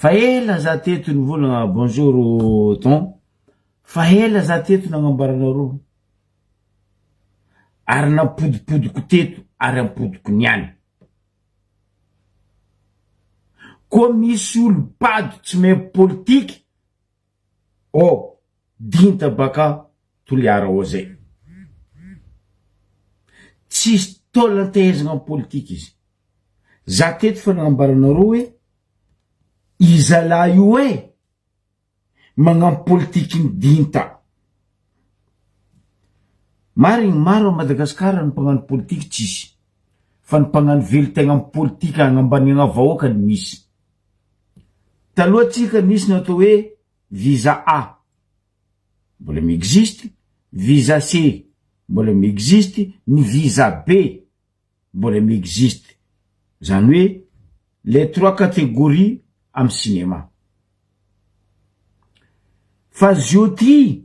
Fa ela za teto nivolagna bonjour ton, fa ela za teto nagnambaranareo ary nampodipodiko teto ary ampodiko niany. Koa misy olo bado tsy mahay politiky oh dinta baka Toliara ao zay. Tsisy taolan-tehezagna am politika izy. Za teto fa nagnambaranareo hoe i zalahy io e magnano politiky ny dinta. Marigny maro a Madagasikara ny mpagnano politiky tsisy fa ny mpagnano velon-tegna am politika agnambaniagna vahoaka ny misy. Taloha tsika nisy ny atao hoe visa A mbola mi-existe, visa C mbola mi-existe, ny visa B mbola mi-existe, zany hoe les trois catégories amy cinéma. Fa zio ty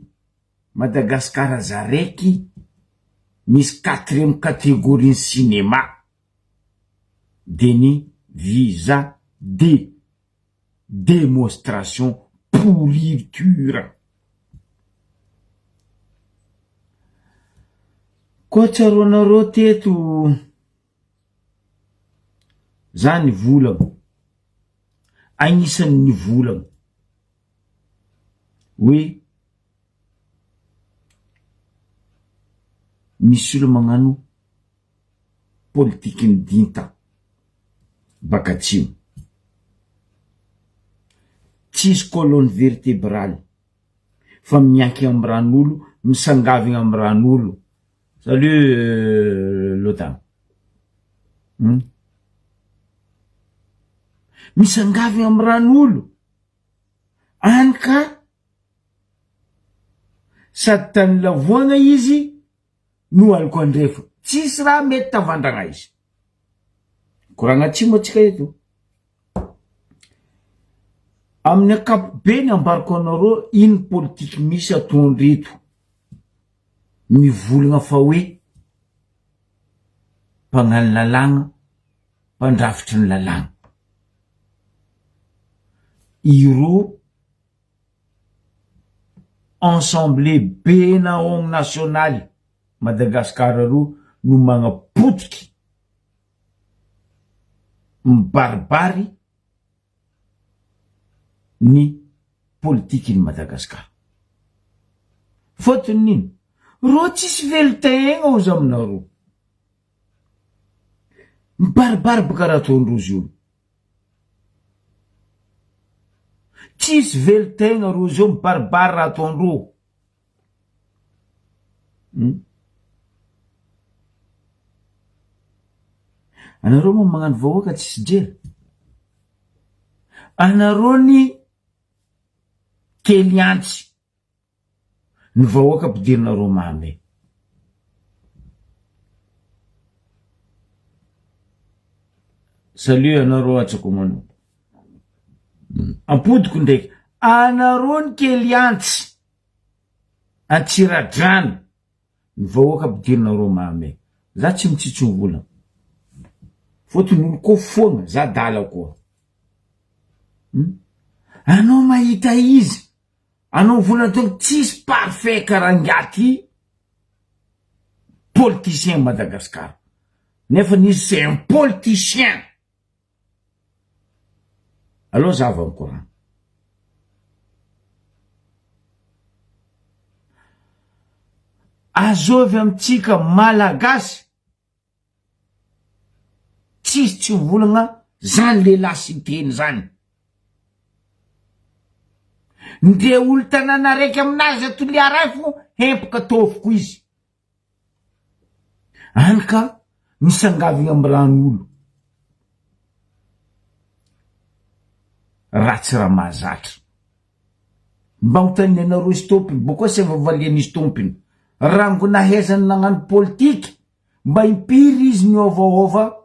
Madagascar zaraiky misy quatrième catégorie ny cinéma de ny visa D. Démonstration pourriture. Koa tsaroanareo teto za nivolagna, agnisan'ny nivolagna hoe misy olo magnano politikin'ny dinta baka atsimo. Tsisy colonne vertébrale fa miankigna am ran'olo, misangavigna am ran'olo. Salut Lota. Hum. Misangavigna am ran'olo. Any ka sady tany lavoagna izy no aliko andrefa tsisy raha mety tavandragna izy koragna atsimo atsika eto amin'ny ankapobeny ambarako anareo ino politiky misy ataondreto mivolagna fa hoe mpagnano lalàgna mpandrafitry ny lalàgna ireo Ensemble be naogno nasionaly Madagascar ro no magnapotiky mibaribary ny politiky ny Madagascar. Fotony nino? Rô tsisy velon-tegna ozy aminareo. Mibaribary baka raha ataondrozy io. Tsisy velon-tegna rozy io mibaribary raha ataondreo. Hum. Anareo moa magnano vahoaka tsisy jery. Anareo ny kely antsy. Ny vahoaka ampidirinareo mamy e. Salut anareo atsako manao. Ampodiko ndraiky. Anareo ny kely antsy. Antsiradrano. Ny vahoaka ampidirinareo mamy e. Za tsy mitsitsy vola. Fotony olo koa foagna, za dala koa. Hmm? Anao mahita izy. Anao volana teo tsisy parfait karaha ingahy ty politicien Madagascar nefa izy c'est un politicien aleo zava ny korana. Azovy amintsika malagasy Tsisy tsy volagna zany lehilahy Siteny zany. Ndre olo tanàna araiky aminazy a Toliara any fo hempaka tôfoko izy. Any ka misangavigna amy ran'olo. Ratsy raha mahazatra. Mba anontanianareo izy tompony, bôkô se vavalian'izy tompony. Rango nahaizany nagnano politiky Mba impiry izy miovaova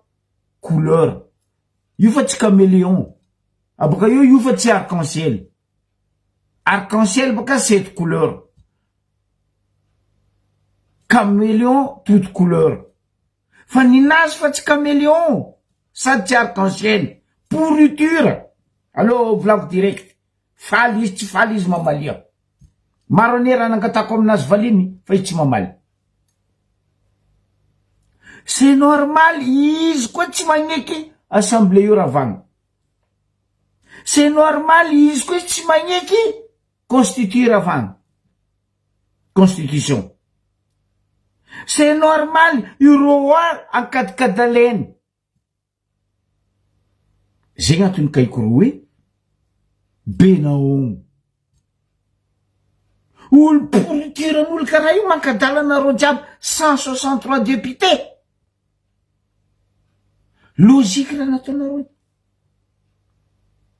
couleur. Io fa tsy caméléon. Aboka eo io fa tsy arc en ciel. Arc en ciel baka sept couleur. Caméléon toute couleur. Fa ninazy fa tsy caméléon sady tsy arc en ciel. Pourriture. Aleo volako direct. Faly izy tsy faly izy mamalia. Maro anie raha nangatako aminazy valiny fa izy tsy mamaly. C'est normal izy koa tsy magneky assemblée io ravagna. C'est normal izy koa tsy magneky constitue ravagna. Constitution. C'est normal io roi ankadikadalena. Zegny antony kaiky ro hoe be nahono. Olo pourrituran'olo karaha io mankadala anareo jiaby 163 députés. Logique raha nataonareo io.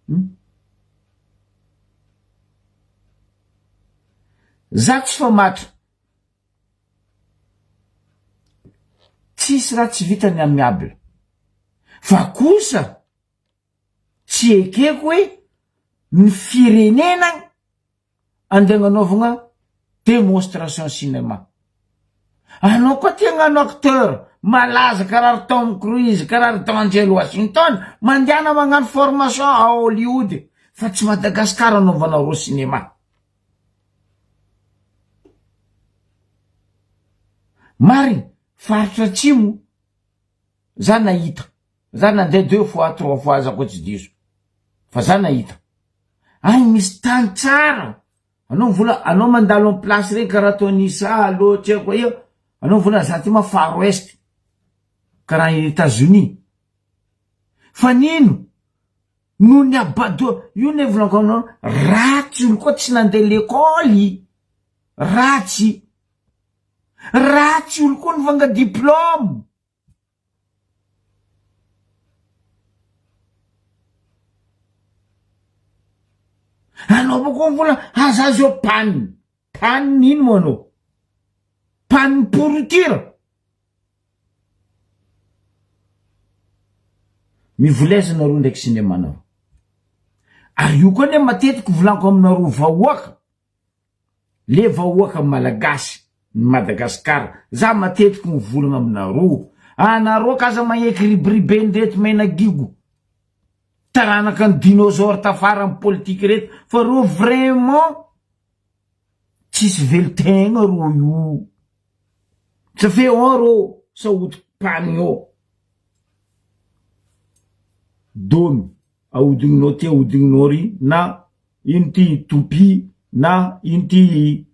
Hmm? Za tsy famatra. Tsisy raha tsy vita ny amiable. Fa kosa tsy ekeko hoe ny firenena andeha agnanaovagna démonstration cinéma. Anao koa te hagnano acteur malaza karaha ry Tom Cruise, karaha ry Denzel Washington, mandehana magnano formation à Hollywood fa tsy Madagascar anaovanareo cinéma. Marina, faritra atsimo za nahita, za nandeha deux fois trois fois za koa tsy diso, fa za nahita, any misy tany tsara, anao mivola anao mandalo amy place regny karaha ataon'i Issa aloha tsy haiko aia, anao mivola za ty ma far west, karaha Etats-Unis, fa nino Noho ny abadoa, io ne volaniko aminao, ratsy olo koa tsy nandeha lekôly, ratsy, ratsy olo koa nivanga diplôme. Anao bôko mivola aza azy eo panne, panne ino moa anao? Panne pourriture. Mivoleza nareo ndraiky cinéma nareo. Ary io koa anie matetiky volaniko aminareo vahoaka, le vahoaka malagasy ny Madagascar, za matetiky mivolagna aminareo, anareo k'aza magneky ribiriben'ireto mena gigo, taranaka ny dinosaure tafara amy politique reto, fa reo vraiment tsisy velon-tegna reo io. Tsy fe ao rô sa hodipanigny ao. Domy, ahodogninao ty ahodogninao ry na ino ty toupie na ino ty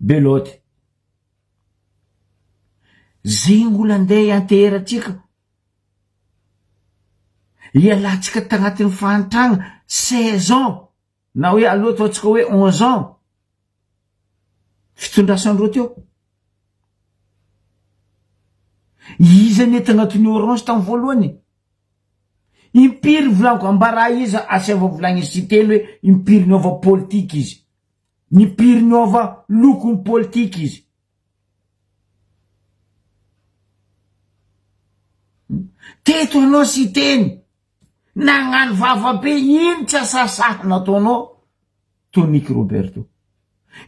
belote. Zegny olo andeha hianteheratsika, hialantsika tagnatin'ny fahantragna 16 ans. Na hoe aleo ataontsika hoe 11 ans fitondrasandreo teo. Iza anie tagnatin'ny orange tamin'ny voalohany e? Impiry volaniko ambara iza asiava volagny Siteny hoe impiry niova politika izy. Impiry niova lokony politika izy. Teto anao Siteny Nagnano vava be ino tsy asasaha nataonao Tonic Roberto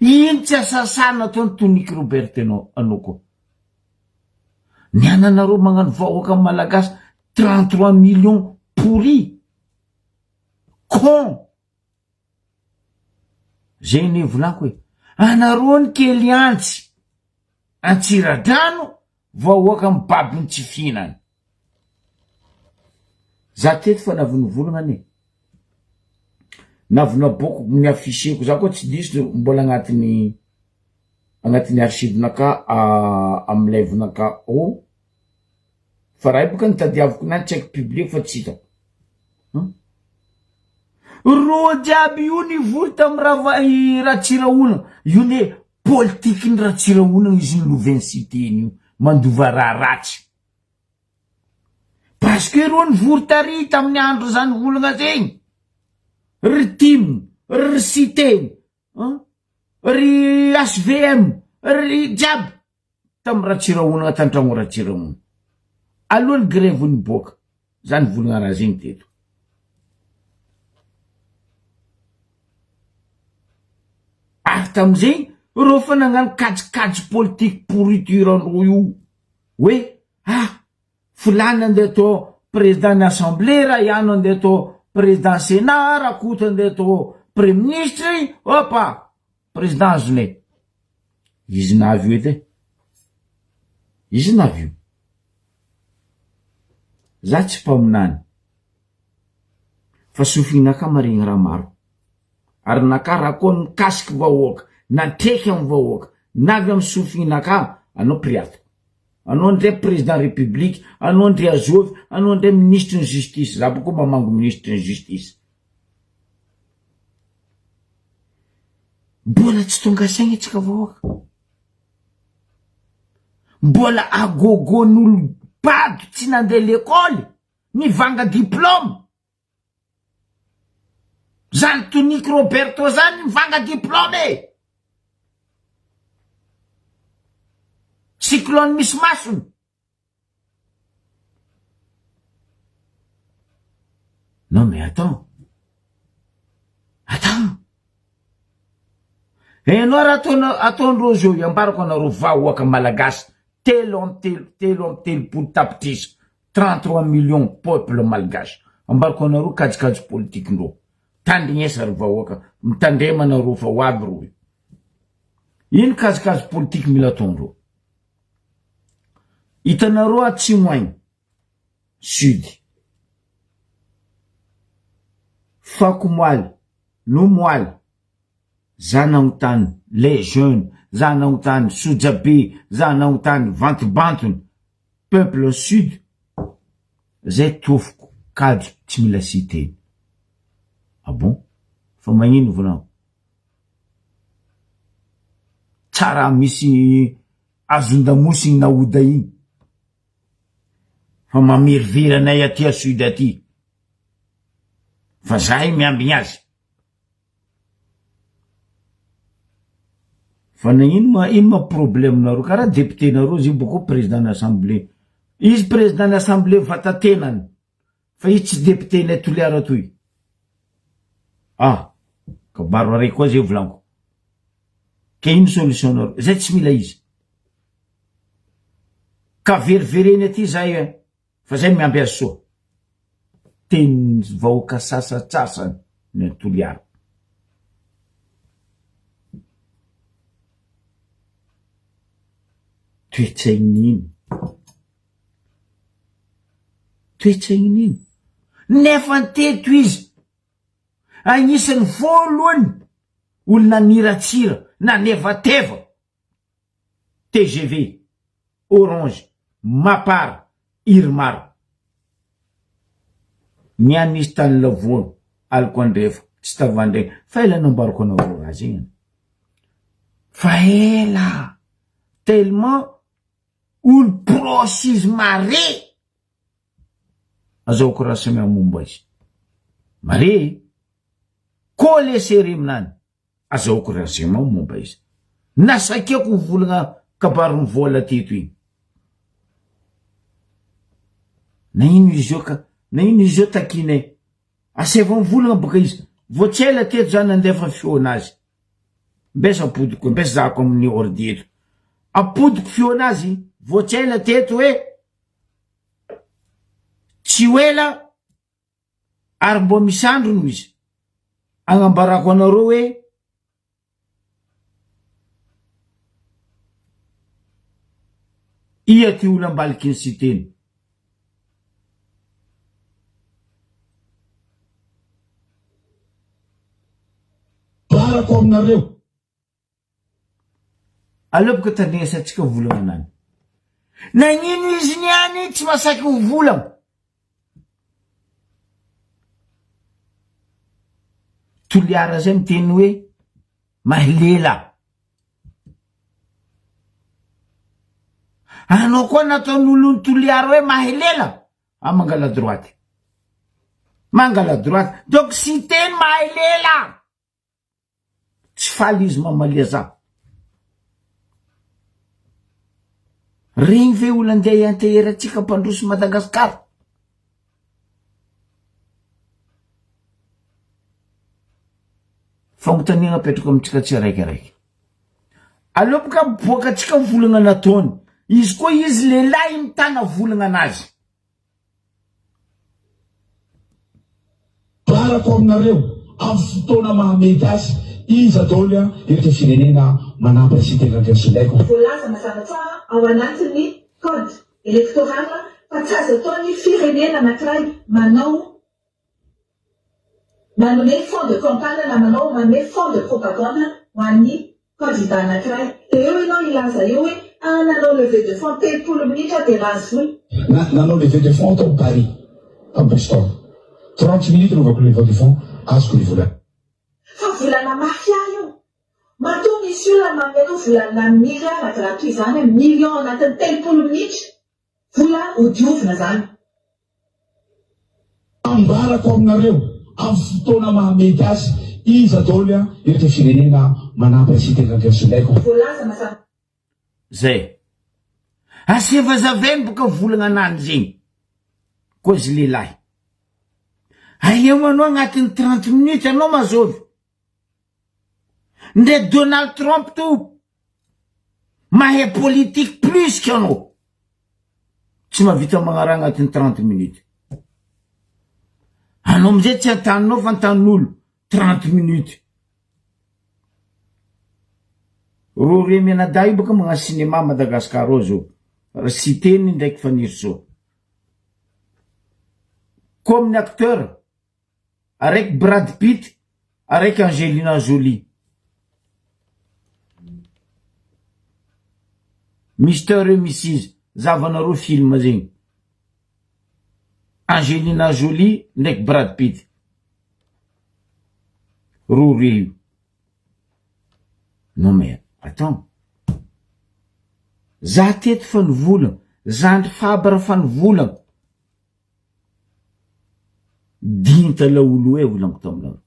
ino tsy asasaha nataony Tonic Roberto enao anao koa ny ananareo magnano vahoaka malagasy 33 millions pourri con Zegny ne volaniko e, anareo ny kely antsy Antsiradrano vahoaka mibaby ny tsy fihinana. Za teto fa navy nivolagna anie, navy naboakiko ny afficheko, za koa tsy diso mbola agnatin'ny agnatin'ny archive-naka amy live-naka ao, fa raha io boka nitadiaviko niany tsy haiko publieko fa tsy hitako. Rô jiaby io nivory tamy rava i Ratsirahonana, io ne politiky ny Ratsirahonana izy nolovain'i Siteny io, mandova raha ratsy. Parce que rô nivory tary tamin'ny andro zany olagna zegny, ry tim, ry Siteny, ry HVM, ry jiaby. Tam Ratsirahonana tantragno Ratsirahonana. Aloha ny grève niboaka. Za nivolagna raha zegny teto. Ary tamizegny reo fa nagnano kajikajy politique pourriture andreo io. Hoe ah fulany andeha atao. président ny assemblée, raha iano andeha atao président sénat, Rakoto andeha atao premier ministre, opa, président azonay. Izy navy io edy e. Izy navy io. Za tsy mpaminany. Fa sofinaka maregny raha maro. Ary naka raha koa mikasiky vahoaka, natreky amy vahoaka, navy amy sofinaka, anao piriatiko. Anao ndray président république, anao ndray azovy, anao ndray ministre ny justice, za boko mamango ministre ny justice. Mbola tsy tonga saigna tsika vahoaka. Mbola agogon'olo bado tsy nandeha lekôly, nivanga diplôme. Zany Toniky Roberto zany mivanga diplôme e! Cyclone misy masony. Non mais attends. Attends. Enao raha ataonao ataondreo zao io ambarako anareo vahoaka malagasy 33 33 tapitrisa 33 millions peuple malgache ambarako anareo kajikajy politique ndreo tandrignesa ry vahoaka mitandrema anareo fa ho avy reo io ino kajikajy politique mila ataondreo hitanareo atsimo agny sud fako moaly no moaly za nagnotany les jeunes za nagnotany sojabe za nagnotany vantobantony peuple sud zay tofoko kajo tsy mila cité ah bon fa magnino volagno tsara misy azon-damosigny naoda igny fa mamerivery anay aty a sud aty fa zahay miambigny azy Fa nagnino ma ino ma problème nareo karaha député nareo izy io boko président ny assemblée izy président ny assemblée vatatenany fa izy tsy député nay Toliara toy ah kabaro araiky koa zay volaniko ke ino solution nareo zay tsy mila izy ka verivereny aty zay eh Fa zay miamby azy soa. Tenin'ny vahoaka sasatsasany ny any Toliara. Toetsain'ny ino? Toetsain'ny ino? Nefa ny teto izy agnisan'ny voalohany olona niratsira nanevateva tgv, Orange, Mapar, Irmar. Ny any izy tany lavoana, aliko andrefa, tsy tavandregna, fa ela nambarako anareo raha zegny an. Fa ela, tellement olo proche izy mare, azahoako renseignement momba izy, mare e, coller serré aminany. Azahoako renseignement momba izy. Nasakeko ny volagna kabarin'ny vola teto igny. Na ino izy io ka, na ino izy io takinay. Asaivo mivolagna boka izy. Vao tsy ela teto za nandefa feonazy. Mbesa apodiko, mbesa zahako amin'ny ordi eto. Apodiko feonazy, vao tsy ela teto hoe tsy ho ela Ary mbô misy androny izy agnambarako anareo hoe ia ty olo ambaliky ny Siteny. Ambarako aminareo. Aleo boka tandrignesantsika volagna anany. Nagnino izy niany tsy masaky ho volagna? Toliara zay miteny hoe mahilela. Anao koa nataon'olon'ny Toliara hoe mahilela? Ah mangala droite. Mangala droite. Donc Siteny mahilela. Tsy faly izy mamalia za. Regny ve olo andeha hianteherantsika mpandroso Madagascar? Fagnontaniana apetrako amintsika tsiraikiraiky. Aleo boka miboaka antsika volagna nataony. Izy koa izy lehilahy mitana volagna anazy. Ambarako aminareo amin'ny fotoana mahamety azy iza daholo ireto firenena manampy an'i Siteny Randriasolaiko. Voalaza mazava tsara ao anatin'ny code électoral fa tsy azo atao ny firenena anankiray manao manome fonds de campagne na manao manome fonds de propagande ho an'ny candidat anankiray. Dia eo ianao hilaza eo hoe ah nanao levée de fonds 30 minitra dia nahazo vola. Na nanao levée de fonds tao Paris, tao Bristol. 30 minutes nanaovako levée de fonds, azoko ny vola. Fa volana mafia io. Matoa misy olona manome anao volana milliard raha toy izany million anatin'ny 30 minitra. Vola hodiovina zany. Ambarako aminareo amin'ny fotoana mahamety azy iza daholo ireto firenena manampy an'i Siteny Randriasolaiko. Voalaza mazava. Zay. Asiava zavainy boka volagna anany zegny koa zy lehilahy. Aeo anao agnatin'ny 30 minutes anao mazôvy. Ndre Donald Trump to mahay politique plus que anao. Tsy mahavita magnaraha agnatin'ny 30 minutes. Anao amizay tsy an-taninao fa an-tanin'olo 30 minutes. Rô re mianadahy io baka magnano cinéma Madagascar ao zao. Siteny ndraiky Fanirisoa. Comme ny acteur araiky Brad Pitt, araiky Angelina Jolie. Mister et Mrs. Zavanareo film zegny. Angelina Jolie ndraiky Brad Pitt. Ro re io. Non mais attends. Za teto fa nivolagna, zandry Fabre fa nivolagna. Dinta laolo e volaniko taminareo.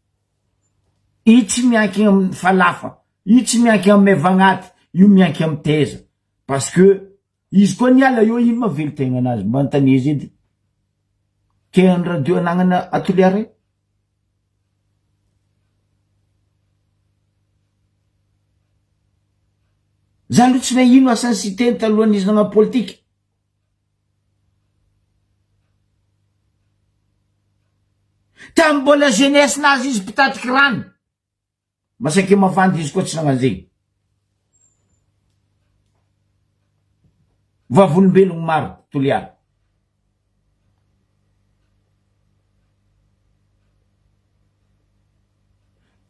Io tsy miankigna amin'ny falafa, io tsy miankigna amin'ny maivagnaty, io miankigna amin'ny teza. Parce que izy koa niala eo ino ma velon-tegnanazy mba antanezy edy. Ke any radio anagnana a Toliara e. Za aloha tsy nahay ino asan'ny Siteny talohan'izy nagnano politika. Tamin'ny mbola jeunesse nazy izy mpitatiky rano. Masaky mavandy izy koa tsy nagnano zegny. Vavolombelogno maro Toliara.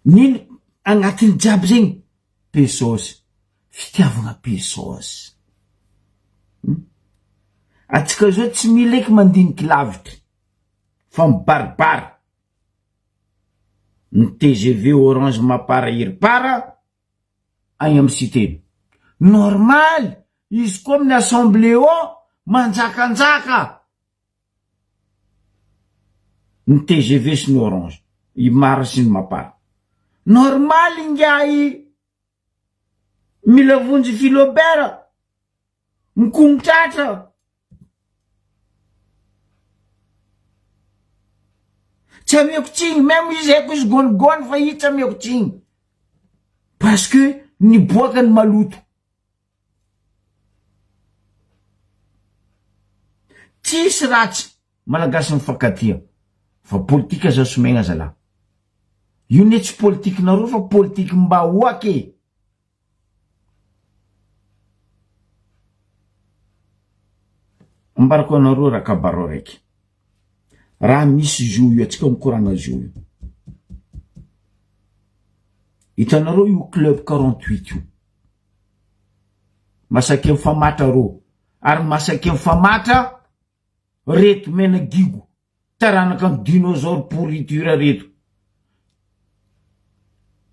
Nino agnatin'ny jiaby zegny Pesôsy, fitiavagna pesôsy. Atsika zao tsy mila eky mandiniky lavitry fa mibaribary ny tgv orange mapar irpar agny amy cité. Normal izy koa amin'ny assemblée ao manjakanjaka ny tgv sy ny orange, i mara sy ny mapar. Normal ingahy mila vonjy filobert mikontratra. Tsy ameko tsiny, meme izy haiko izy gônigôny fa izy tsy ameko tsiny. Parce que niboaka ny maloto. Tsisy ratsy Malagasy mifankatia fa politika aza somegna zalahy. Io ne tsy politikinareo fa politikim-bahoaka e. Ambarako anareo raha kabarao raiky. Raha misy zo io atsika mikoragna zo io. Hitanareo io club 48 io. Masaky mifamatra rô. Ary masaky mifamatra reto mena gigo taranaka ny dinosaure pourriture reto.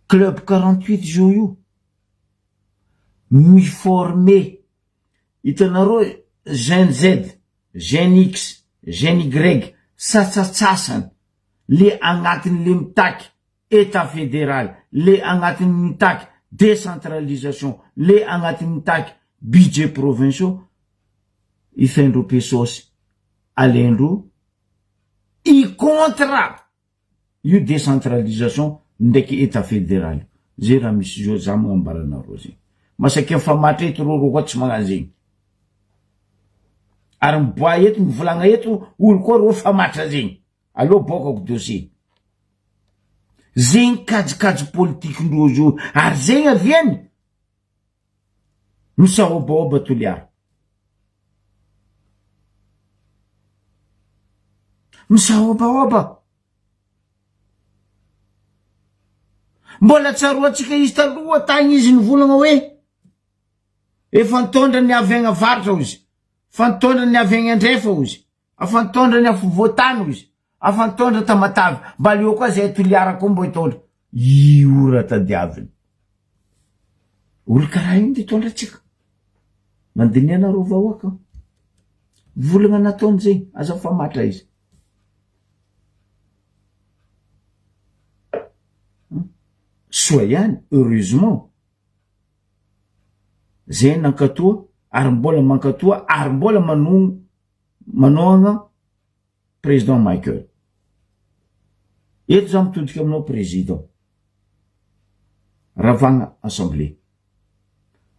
Club 48 zao io. Mi-former. Hitanareo Gen Z, Gen X, Gen Y, sasatsasany le agnatiny le mitaky Etat fédéral, le agnatiny mitaky décentralisation, le agnatiny mitaky budget provinciaux, ifendreo pesosy alendreo i contre io décentralisation ndraiky Etat fédéral io. Zay raha misy zao za magnambara anareo zegny. Masaky mifamatra eto reo reo koa tsy magnano zegny. Ary miboaha eto mivolagna eto olo koa reo famatra zegny. Aleo bokako dossier. Zegny kajikajy politikindreo zio ary zegny aviany misaobaoba Toliara. Misaobaoba. Mbola tsaroantsika izy taloha tagny izy nivolagna hoe efa nitondra ny avy agny avaratra ozy, fa nitondra ny avy agny andrefa ozy, afa nitondra ny afovoantany ozy, afa nitondra Tamatave, mba aleo koa zay Toliara koa mbo hitondra. Io raha tadiaviny. Olo karaha io nde hitondra antsika. Mandiniha anareo vahoaka. Volagna nataony zegny, aza mifamatra izy. Soa ihany, heureusement, zay nankatoa ary mbola mankatoa ary mbola manogno manohagna Président Michael. Eto za mitodika aminao Président. Ravagna Assemblée.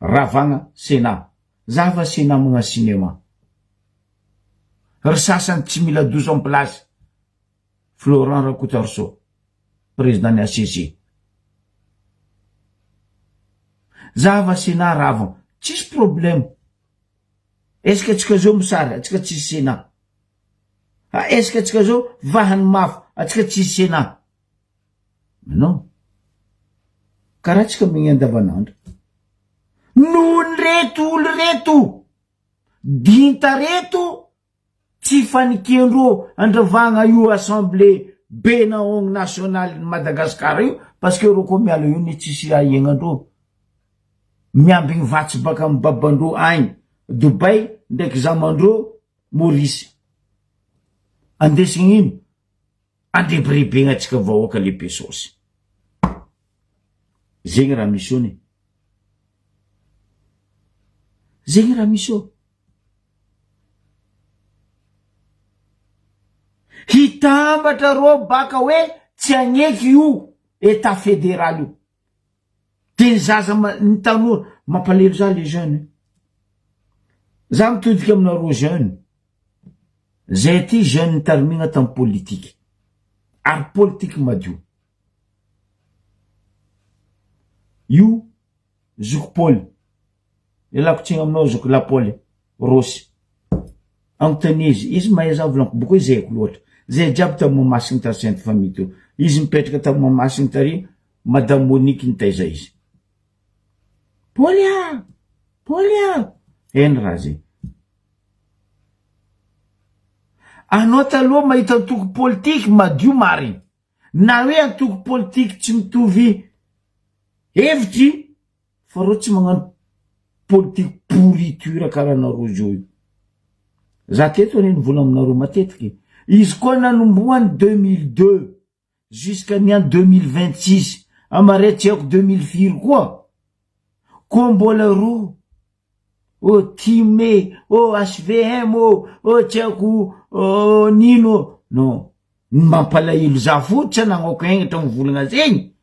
Ravagna Sénat. Za va Sénat magna cinéma. Ry sasany tsy mila adoso am place. Florent Rakotoarisoa, Président ny HCC. Za va Sénat ravagna. Tsisy problème. Est-ce que atsika zao mosary, atsika tsisy Sénat. A est-ce que atsika zao vahany mafy, atsika tsisy Sénat. Non. Karaha atsika megny andavanandro. Nohon'ny reto olo reto, dinta reto, tsy fanikendreo andravagna io assemblée be naogny nationale ny Madagascar io, parce que reo koa miala io ny tsisy raha iagnandreo. Miambigny vatsy baka amy babandreo agny Dubaï ndraiky zamandreo Maurice. Andesigny ino? Andrebirebegna atsika vahoaka le be saosy. Zegny raha misy eo ne. Zegny raha misy eo. Hitambatra reo baka hoe tsy agneky io etat federal io. De ny zaza ny tanora, mampalahelo za le jeune. Za mitodika aminareo jeune. Zay aty jeune nitarimigna tam politique. Ary politique madio. Io zoky Paoly. Ialako tsiny aminao zoky Lapaoly Rossy. Anontania izy, izy mahay za volaniko boko izy haiko loatra. Zay jiaby tam Mahamasina tary Sainte Famille teo. Izy mipetraka tam Mahamasina tary Madame Monique nitaiza izy. Paoly ah! Paoly ah! Eny raha zay. Anao taloha mahita antoko politique madio marigny. Na hoe antoko politique tsy mitovy hevitry fa reo tsy magnano politique pourriture karaha anareo zao io. Za teto anie nivola aminareo matetiky. Izy koa nanombohany 2002 jusqu'à ny an 2026 amare tsy haiko 2000 firy koa koa mbola ro oh time oh HVM oh oh tsy haiko oh nino oh non ny mampalahelo za fotsy anagnako hengatra mivolagna zegny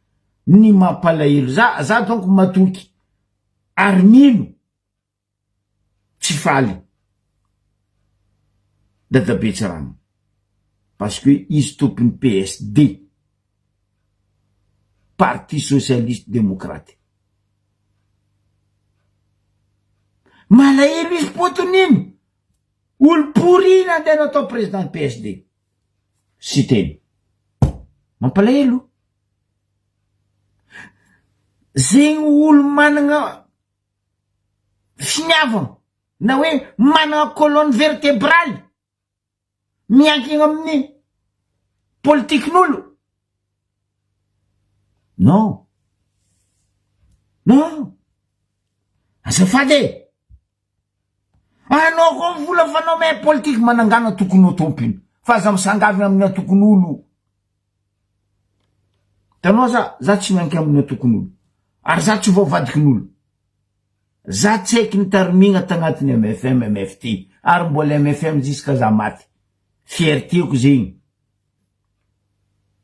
ny mampalahelo za za donc matoky ary mino Tsy faly dadabe Tsiranana parce que izy tompon'ny PSD, parti socialiste démocrate. Malahelo izy potony iny, olo pourri iny andeha natao président ny PSD. Siteny. Mampalahelo. Zegny olo managna finiavana na hoe manana colonne vertébrale miankina amin'ny politikin'olo non non azafady e anao koa mivola fa anao mahay politiky manangana tokony ho tompony fa aza misangavina amin'ny antokon'olo Hitanao za, za tsy mianky amin'ny antokon'olo. Ary za tsy voavadikin'olo. Za tsy haiky nitaromigna tagnatin'ny mfm, mft. Ary mbola mfm jusqu'à za maty. Fierté-ko zegny.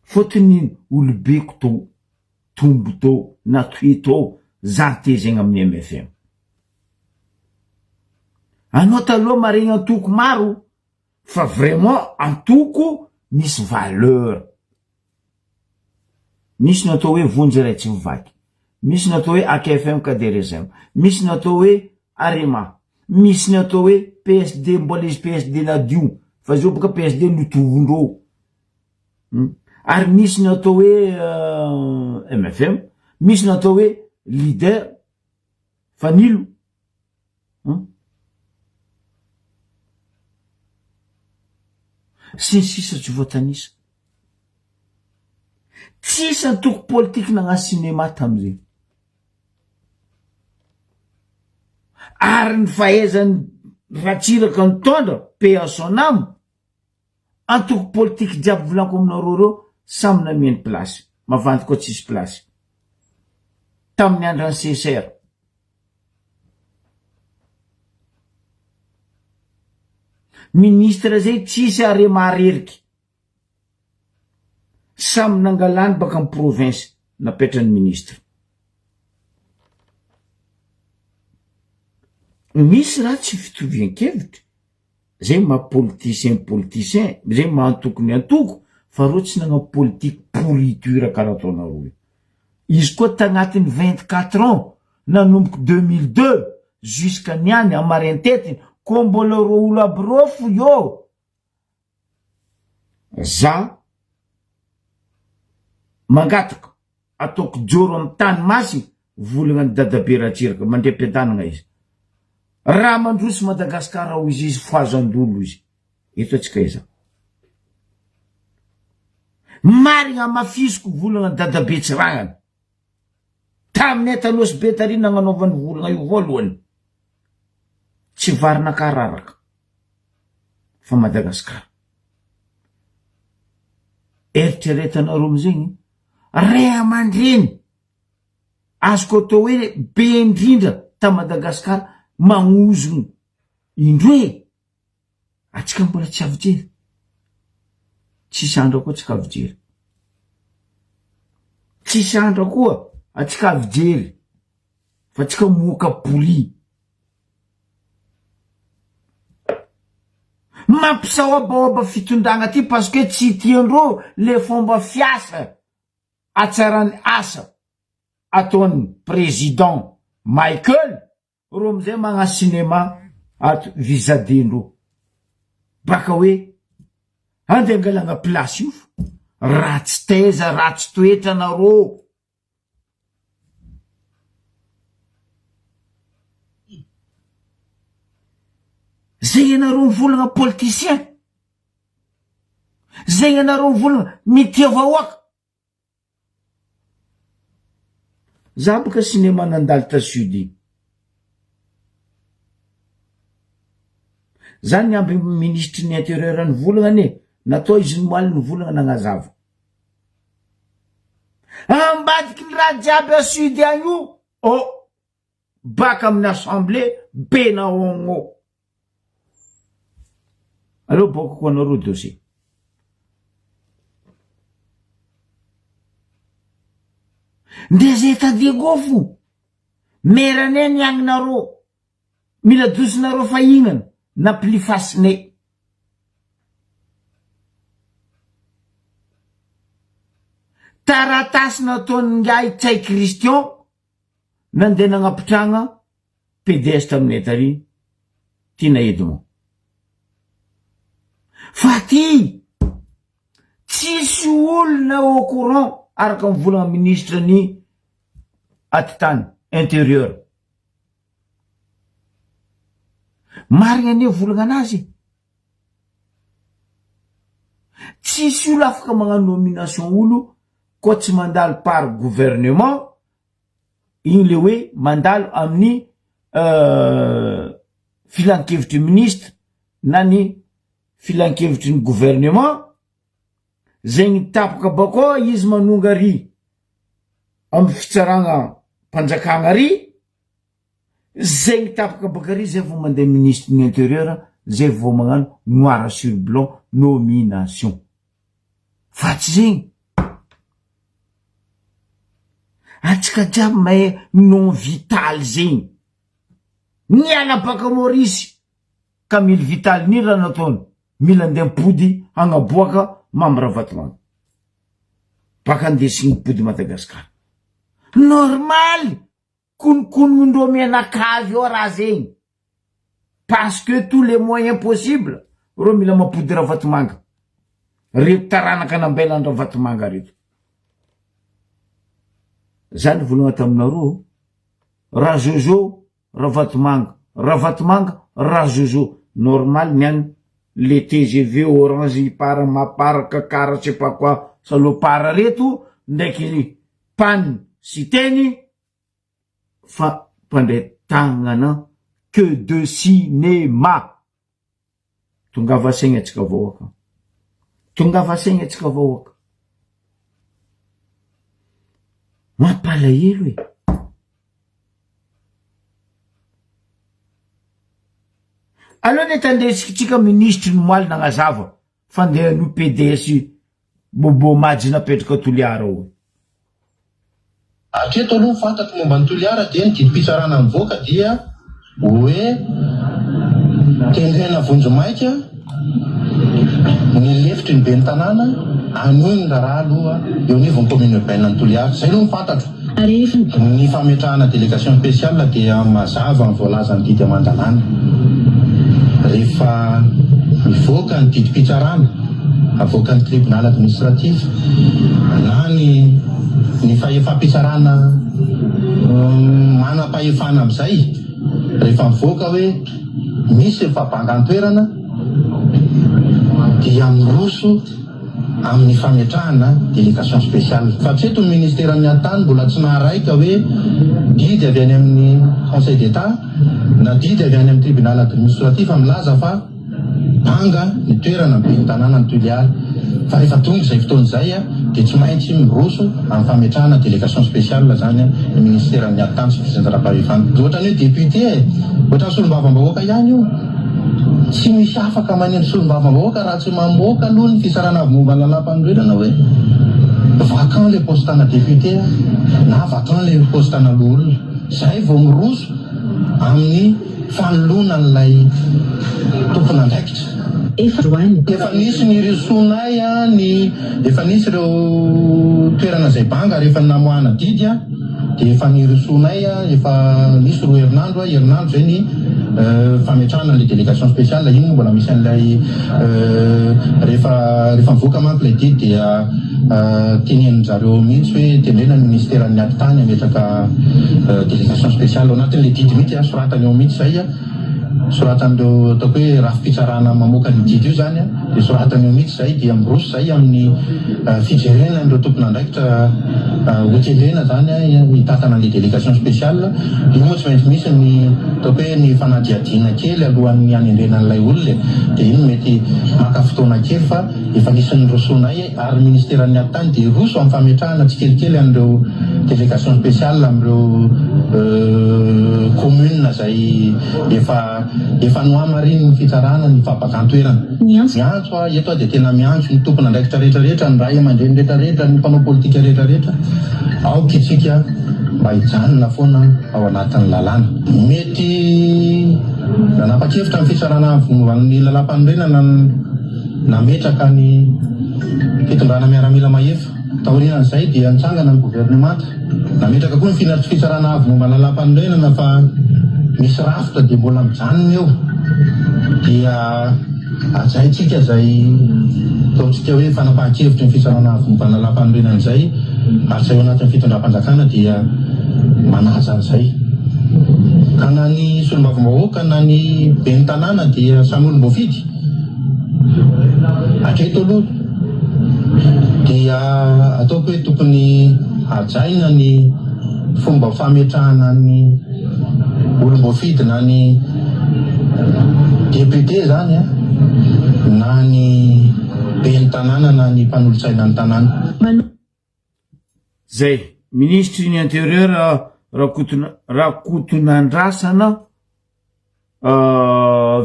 Fôtony ino? Olobeko tô, tombo tô, natohy tô, za nitezegna amin'ny mfm. Anao taloha maregny antoko maro, fa vraiment antoko misy valeur. Misy ny atao hoe Vonjy Iray Tsy Mivaky. Misy ny atao hoe AKFM KDRSM. Misy ny atao hoe Arema. Misy ny atao hoe PSD mbola izy PSD nadio fa zao boka PSD notovondreo. Ary misy ny atao hoe MFM. Misy ny atao hoe Leader Fanilo. Sy ny sisa tsy voatanisa. Tsisy antoko politiky nagnano cinéma tamizay. Ary ny fahaizan'i Ratsiraka nitondra, paix à son âme, Antoko politique jiaby volaniko aminareo reo samy nameno place, mavandy koa tsisy place. Tamin'ny andran'ny CSR. Ministre zay tsisy arema areriky. Samy nangalany baka am province napetrany ministre. Misy raha tsy fitovian-kevitra. Zay maha politicien politicien, zay maha antoko ny antoko, fa reo tsy nagnano politique pourriture karaha ataonareo io. Izy koa tagnatin'ny 24 ans, nanomboky 2002 jusqu'à niany amarentetiny, koa mbola reo olo aby reo fo io. Za mangataka ataoko joro am tany masy volagna ny dadabe ratsiraka mandria piadanagna izy raha mandroso Madagascar ao izy izy foazandolo izy eto atsika iza marigna amafisiko volagna dadabe tsiragnana taminay tanosy be tary nagnanaovany volagna io voalohany tsy varina kararaka fa Madagascar. Eritreretanareo amizegny ray aman-dreny azoko atao hoe be indrindra ta Madagascar magnozogno indroe atsika mbola tsy avijery tsisy andra koa tsika avijery tsisy andra koa atsika avijery fa tsika moka poli Mampisaobaoba fitondragna ty parce que tsy tiandreo le fomba fiasa hatsaran'ny asa ataon'ny président Michael reo amizay magna cinéma ato visa dendreo baka hoe andeha angalagna place io fa ratsy taiza ratsy toetra nareo. Zay ianareo mivolagna politicien, zay ianareo mivolagna mitia vahoaka. Za boka cinéma nandalo ta sud igny. Za niamby minisitry ny intérieur nivolagna anie, natao izy nomaly nivolagna nagnazava. Ambadiky ny raha jiaby à sud agny io oh baka amin'ny assemblée be nahoagno ô. Aleo boakako anareo dossier. Nde zay tadiako fo. Meranay ny agninareo. Mila dosonareo fahinana na plifasine. Taratasy nataon'ingahy Ntsay Christian nandeha nagnapitragna PDS taminay tary Tiana Edmond. Fa ty tsisy olona au courant araka ny volagna ministre ny atitany intérieur. Marigna anie volagna anazy e. Tsisy olo afaka magnano nomination olo koa tsy mandalo par gouvernement, igny le hoe mandalo amin'ny filankevitry ministre na ny filankevitry ny gouvernement, zegny tapaka bakao izy manonga ary amy fitsaragna mpanjakagna ary, Zegny tapaka baka ary zay vao mandeha ministre ny interieur zay vao magnano noir sur blanc nomination fa tsy zegny atsika jiaby mahay non vital zegny niala baka Maurice Camille Vital nino raha nataony mila andeha mipody hagnaboaka Mamy Ravatomanga. Baka andesigny mipody Madagascar. Normal! Konokonondreo mianakavy eo raha zegny. Parce que tous les moyens possibles reo mila mampody Ravatomanga. Reto taranaka nambelan Ravatomanga reto. Za nivolagna taminareo, Rajojo Ravatomanga, Ravatomanga, Rajojo. Normal ny any le tgv, orange, ipar, mapar, kakara, je sais pas quoi, salopard reto ndraiky pan sy teny fa mpandray tagnana que de cinéma. Tongava saigna atsika vahoaka. Tongava saigna atsika vahoaka. Mampalahelo e. Aleo anie tandresikitsika minisitry ny moaly nagnazava fandehan'io PDS Bobo Majy napetraka Toliara io. Hatreto aloha ny fantatro momba an'i Toliara dia ny didim-pitsarana nivoaka dia hoe tendrena vonjimaika ny lefitry ny ben'ny tanàna hanohy ny raharaha aloha eo anivon'ny commune urbaine an'i Toliara. Izay aloha ny fantatro. Ny fametrahana délégation spéciale dia mazava ny voalazan'ny didy aman-dalàna. Rehefa mivoaka ny didim-pitsarana avoakan'ny tribunal administratif na ny ny fahefam-pitsarana manam-pahefana amin'izay, rehefa mivoaka hoe misy ny fahabangan-toerana dia miroso amin'ny fametrahana délégation spéciale. Fa hatreto ny ministeran'ny Atany mbola tsy naharay ka hoe didy avy any amin'ny Conseil d'Etat na didy avy any amin'ny tribunal administratif milaza fa banga ny toerana ny ben'ny tanànan'i Toliara. Fa rehefa tonga izay fotoana izay dia tsy maintsy miroso amin'ny fametrahana délégation spéciale izany ny ministeran'ny Atany sy ny fitsinjaram-pahefana. Ohatran'ny hoe député e! Ohatran'ny solombavambahoaka ihany io. Tsy misy afaka manendry solombavambahoaka raha tsy mamoaka aloha ny fitsarana avy momba ny lalàmpanorenana hoe vacant le poste ana député na vacant le poste ana loholona. Zay vao miroso amin'ny fanoloana an'ilay tompon'andraikitra. Efa nisy nirosoanay ny efa nisy ireo toerana izay banga rehefa namoahana didy. Dia efa nirosoanay, efa nisy roa herinandro, herinandro izay ny fametrahana an'ilay délégation spéciale, iny moa mbola misy an'ilay rehefa rehefa mivoaka manko ilay didy dia tenenin-dry zareo ao mihitsy hoe tendrena ny ministeran'ny atitany hametraka délégation spéciale ao anatin'ilay didy mihitsy, soratany ao mihitsy izay. Soratan'ireo ataoko hoe rafi-pitsarana mamoaka ny didy io izany dia soratany eo mihitsy izay dia miroso izay amin'ny fijerena an'ireo tompon'andraikitra hotendrena izany hitantana an'ilay délégation spéciale. Io moa tsy maintsy misy ny ataoko hoe ny fanadihadiana kely alohan'ny hanendrena an'ilay olona e. Dia iny mety maka fotoana kely fa efa nisy nirosoanay. Ary ny ministeran'ny atitany dia hiroso amin'ny fametrahana tsikelikely an'ireo délégation spéciale amin'ireo communes izay efa efa nohamarinin'ny fitsarana ny fahabakan-toerana. Miantso aho, eto aho dia tena miantso ny tompon'andraikitra rehetra rehetra, ny ray aman-dreny rehetra rehetra, ny mpanao politika rehetra rehetra, aoka isika mba hijanona foana ao anatin'ny lalàna. Mety nanapa-kevitra ny fitsarana avo momba ny lalàmpanorenana ny. Nametraka ny fitondrana miaramila mahefa. Taorian'izay dia nitsangana ny governemanta. Nametraka koa ny finatry fitsarana avo momba ny lalàmpanorenana fa misy rafitra dia mbola mijanona eo. Dia hajaintsika izay ataontsika hoe fanapahan-kevitry ny fitsarana avo momba ny lalàmpanorenana izay ary izay ao anatin'ny fitondram-panjakana dia manaja an'izay. Ka na ny solombavambahoaka na ny ben'ny tanàna dia samy olom-boafidy. Hatreto aloha dia ataoko hoe tokony hajaina ny fomba fametrahana ny olom-boafidy na ny député izany na ny ben'ny tanàna na ny mpanolotsaina ny tanàna. Zay, minisitry ny interieur Rakotonandrasana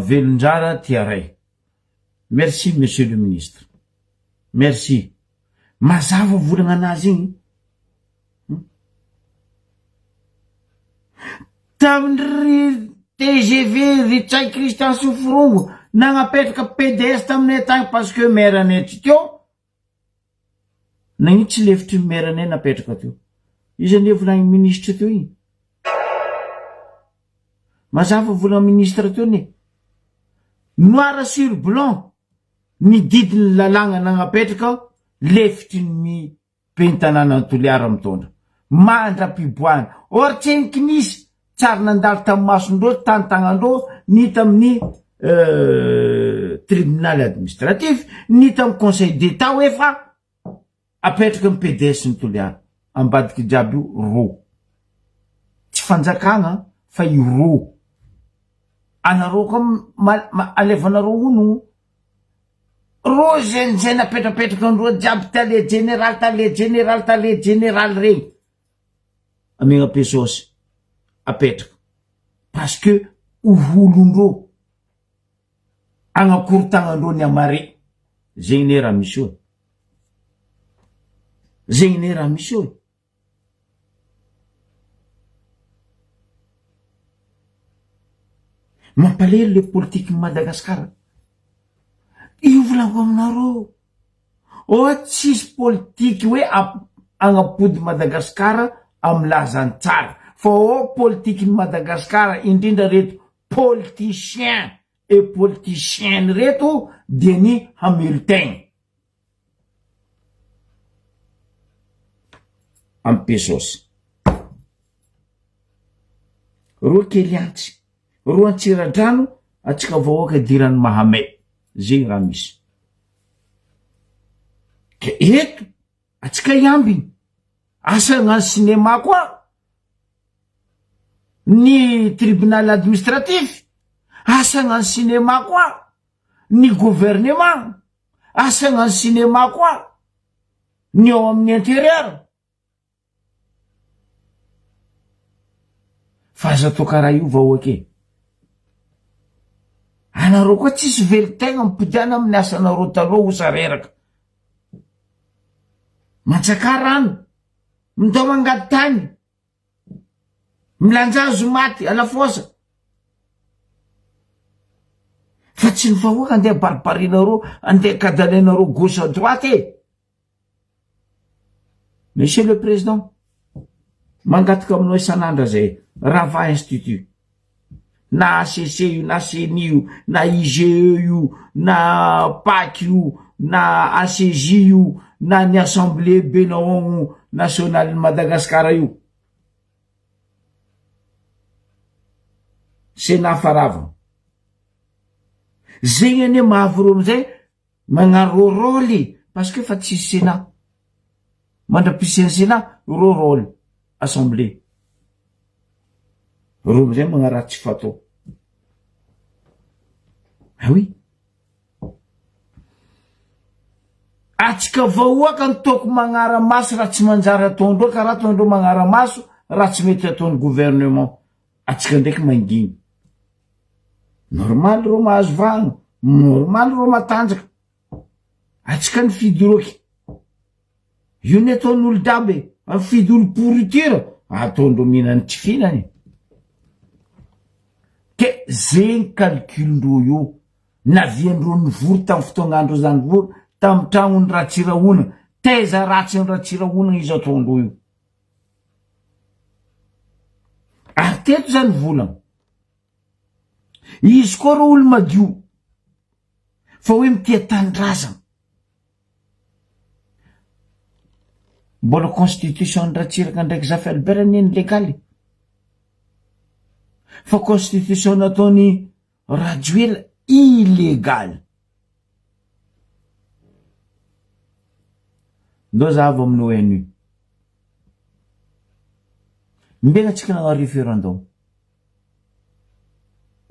Velonjara Tiaray. Merci monsieur le ministre. Merci. Mazava volagna anazy igny. Tamin'ny tgv ry Ntsay Christian sy Forongo nagnapetraka PDS taminay tagny parce que maire anay tsy teo. Nagnino tsy lefitry ny maire anay napetraka teo? Izy anie volagniny ministre teo igny. Mazava volagny ministre teo anie. Noir sur blanc ny didin'ny lalàgna nagnapetraka lefitry ny ben'ny tanànan'i Toliara mitondra. Mandra-piboahana. Or tseniky nisy tsary nandalo tamin'ny masondreo tany tagnandreo ny tamin'ny tribunal administratif ny tamin'ny conseil d'etat hoe fa apetraka ny PDS ny Toliara ambadiky jiaby io ro tsy fanjakana fa io ro anareo koa alevanareo hono ro zay zay napetrapetraka andreo jiaby tale général tale général tale général regny amegna pesosy apetraka parce que olondreo agnakorontagnandreo ny amare zegny ne raha misy eo zegny ne raha misy eo mampalahelo le politiky Madagasikara io volako aminareo Oa tsisy politiky hoe agnapody Madagascar am lazany tsara fa ô politiky ny Madagascar indrindra reto politiciens et politiciennes reto dia ny hamelon-tegna am pesos. Roa kely antsy, roa antsiradrano atsika vahoaka idiran'ny mahamay zegny raha misy. Ke eto atsika hiambiny asa hagnano cinéma koa ny tribunal administratif, asa hagnano cinéma koa ny gouvernement, asa hagnano cinéma koa ny ao amin'ny intérieur. Fa aza atao karaha io vahoaka e! Anareo koa tsisy velon-tegna mipodiana amin'ny asanareo taloha osa reraka. Mantsakà rano, mindao mangady tany, milanja hazo maty alafosa. Fa tsy ny vahoaka andeha baribarinareo, andeha kadalainareo gauche à droite e! Monsieur le Président, mangataka aminao isan'andro zay, Rava Institut, na ACC io, na CENI io, na IGE io, na PAC io, na ACJ io, na ny Assemblée Benahono Nationale Madagascar io. Sénat farava. Zegny anie mahavy reo amizay Magnano rôrôly parce que fa tsisy sénat. Mandra-pisian'ny sénat, rôrôly assemblée. Reo amizay magnaraha tsy fatao. Ah oui. Atsika vahoaka ny toko magnara-maso raha tsy manjary ataondreo karaha ataondreo magnara-maso raha tsy mety ataon'ny gouvernement. Atsika ndraiky manginy. Normal reo mahazo vahana, normal reo matanjaka. Atsika nifidy roky. Io ny ataon'olo jiaby e. Mifidy olo pourriture, ataondreo mihinany tsy fihinany. Ke zegny calcul-ndreo io. Naviandreo nivory tamin'ny fotoagnandreo zany vory tamin'ny tragnon'i Ratsirahona. Taiza ratsin'i Ratsirahona izy ataondreo io. Ary teto zany volagna. Izy koa reo olo madio fa hoe mitia tanindrazana. Mbola constitution ny Ratsiraka ndraiky Zafy Albert anie ny legaly. Fa constitution nataony Rajoelina illégal. Ndao zahavo amin'ny ONU. Mbela tsika nanao référendum.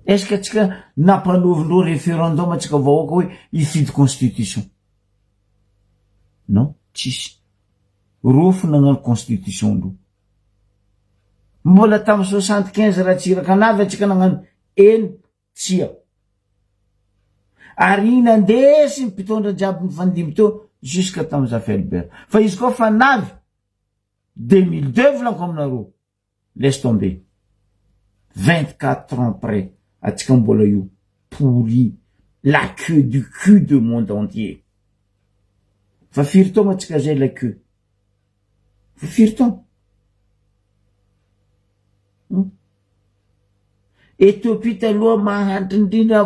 Est ce que tsika nampanaovindreo référendum atsika vahoaka hoe hifidy constitution? Non, tsisy. Reo fo nagnano constitution ndreo. Mbola tamin'ny 75 Ratsiraka navy atsika nagnano eny tsia. Ary igny nandesy ny mpitondra jiaby nifandimby teo jusqu'à tamin'ny Zafy Albert. Fa izy koa fa navy 2002 volako aminareo. Laisse tomber. 24 ans près atsika mbola io pourri la queue du cul de monde entier. Fa firy taogna tsika zay la queue? Fa firy taogna? Hum. Ethiopie taloha mahantra indrindra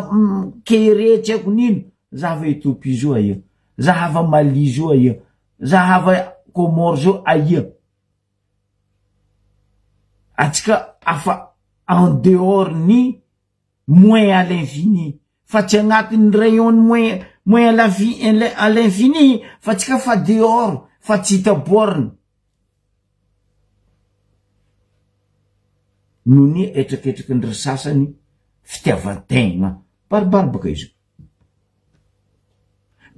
kere tsy haiko nino, zahava Ethiopie zao aia, zahava Mali zao aia, zahava Comores zao aia. Atsika afa en dehors ny moins à l'infini fa tsy agnatin'ny rayon ny moins moins à l'infi- à l'infini fa tsika fa dehors fa tsy hita borne. Noho ny hetraketraky ny ry sasany fitiavan-tegna. Baribary baka izy io.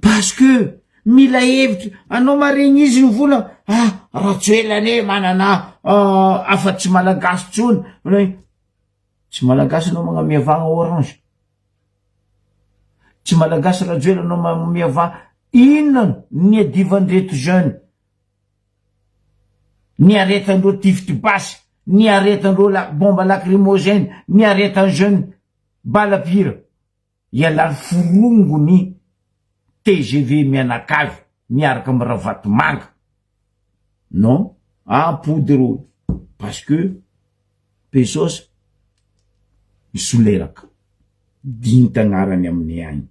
Parce que mila hevitra, anao maregny izy mivolagna, ah Rajoelina anie manana afa-tsy malagasy tsony, tsy malagasy anao magnamia vagna orange, tsy malagasy Rajoelina anao magnamia vagna, inona niadivan'ireto jeune Niaretandreo tifitry basy, niaretandreo la bombe lacrymogène, niaretan'ny jeune bala pire. Ialany forongony tgv mianakavy miaraka am Ravatomanga. Non, ampody reo parce que Pesos misoleraka. Dinta agnarany aminay agny.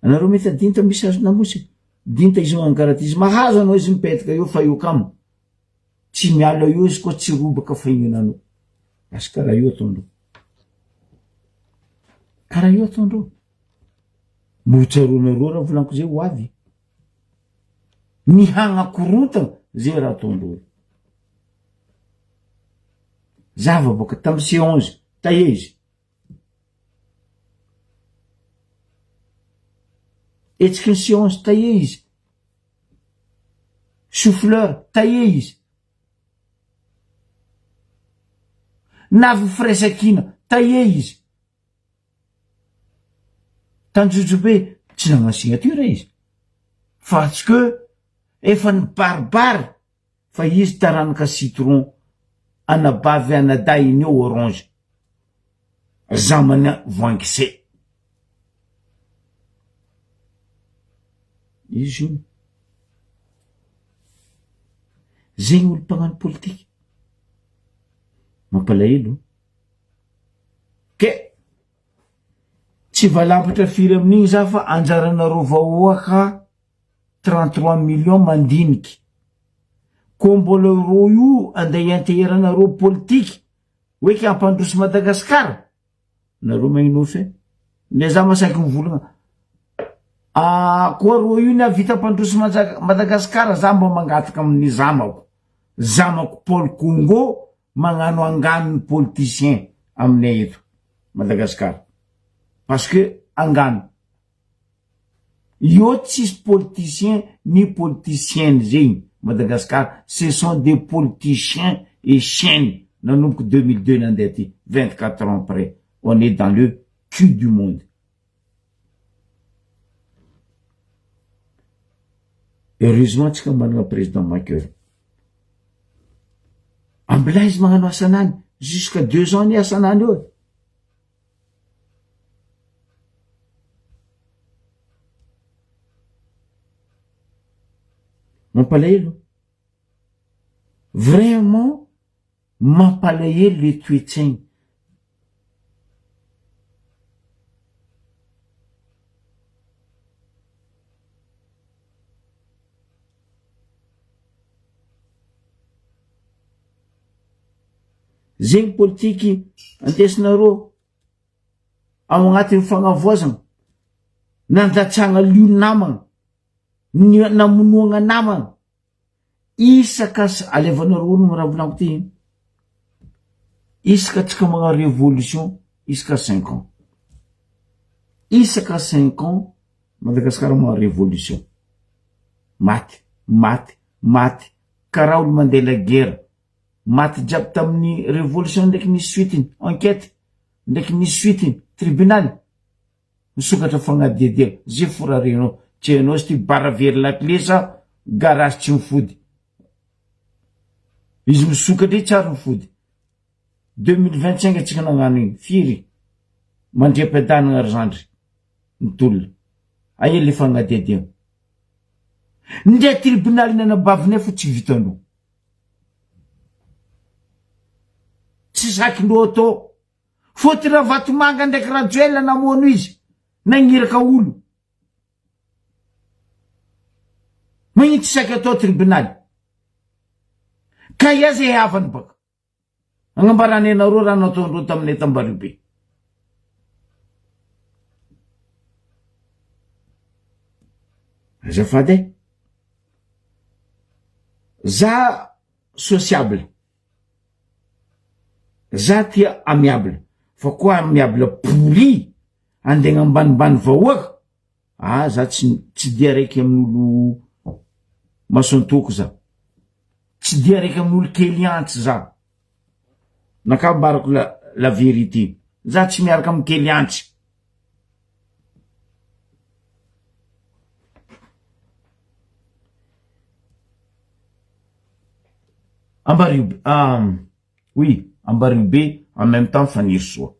Anareo mety adinta misy azona mosy. Dinta izy magnano karaha ty izy mahazo anao izy mipetaka eo fa eo kamo. Tsy miala eo izy koa tsy robaka fahininanao. Lasa karaha io ataondreo. Karaha io ataondreo. Mbo tsaroanareo raha volaniko zay ho avy. Ny hagnakorontana zay raha ataondreo. Zava boka tamy C11 taia izy. Hetsiky ny C11 taia izy. Chou-fleur taia izy. Navy firaisankina taia izy. Tanjojobe tsy nagnano signature izy. Parce que efa nibaribary fa izy taranaka citron anabavy anadahiny eo orange zamany voankise izy io zegny olo mpagnano politika mampalahelo ke tsy valampatra firy amin'igny za fa anjaranareo vahoaka 33 millions mandiniky ko mbola reo io andeha hianteheranareo politique hoe ke hampandroso Madagascar nareo magninofa e ndre za masaky mivolagna ah koa reo io nahavita hampandroso Madagascar za mba mangataka amin'ny zamako zamako Paul Congo magnano angano ny politicien aminay eto Madagascar parce que angano Io tsisy politicien ni politicienne zegny Madagascar ce sont des politichiens et chiennes nanomboka 2002 nandeha aty 24 ans après on est dans le cul du monde. Heureusement tsika manana président Maker. Ambilà izy magnano asanany jusqu'à deux ans ny asanany eo e. Mampalahelo. Vraiment mampalahelo le toe-tsaigny. Zegny politiky andesinareo ao agnatin'ny fagnavoazana, nandatsagna lio namagna, ny namonoagna namagna, isaka alevanareo onogno raha volaniko ty, isaka tsika magnano révolution isaka cinq ans, isaka cinq ans Madagasikara magnano révolution, maty, maty, maty, karaha olo mandeha la guerre. Maty jiaby tamin'ny révolution ndraiky nisy suite-ny, enquête ndraiky nisy suite-ny, tribunal misokatra fagnadihadiana, ze fora renao, tsy hainao izy ty bara very lakile sa garage tsy mifody, izy misokatra io tsy ary mifody, 2025 antsika nagnano igny, firy? Mandriam-piadanagna ry zandry, ny tolona. Aia le fagnadihadiagna? Ndre tribonalin'ny anabavinay fo tsy vitanao. Tsy zakindreo atao. Fôtony Ravatomanga ndraiky Rajoelina namono izy, nagniraka olo. Magnino tsy saky atao tribonaly? Ka ia zay havany baka? Agnambarany anareo raha nataondreo taminay tambariobe. Azafady e. Za sociable. Za tia amiable. Fa koa amiable pourri andeha agnambanimbany vahoaka, ah za tsy tsy dia araiky amin'olo mason-toko za. Tsy dia araiky amin'olo kely antsy za. Nakà ambarako la la vérité. Za tsy miaraka amin'ny kely antsy. Ambariobe oui Ambariobe en même temps Fanirisoa.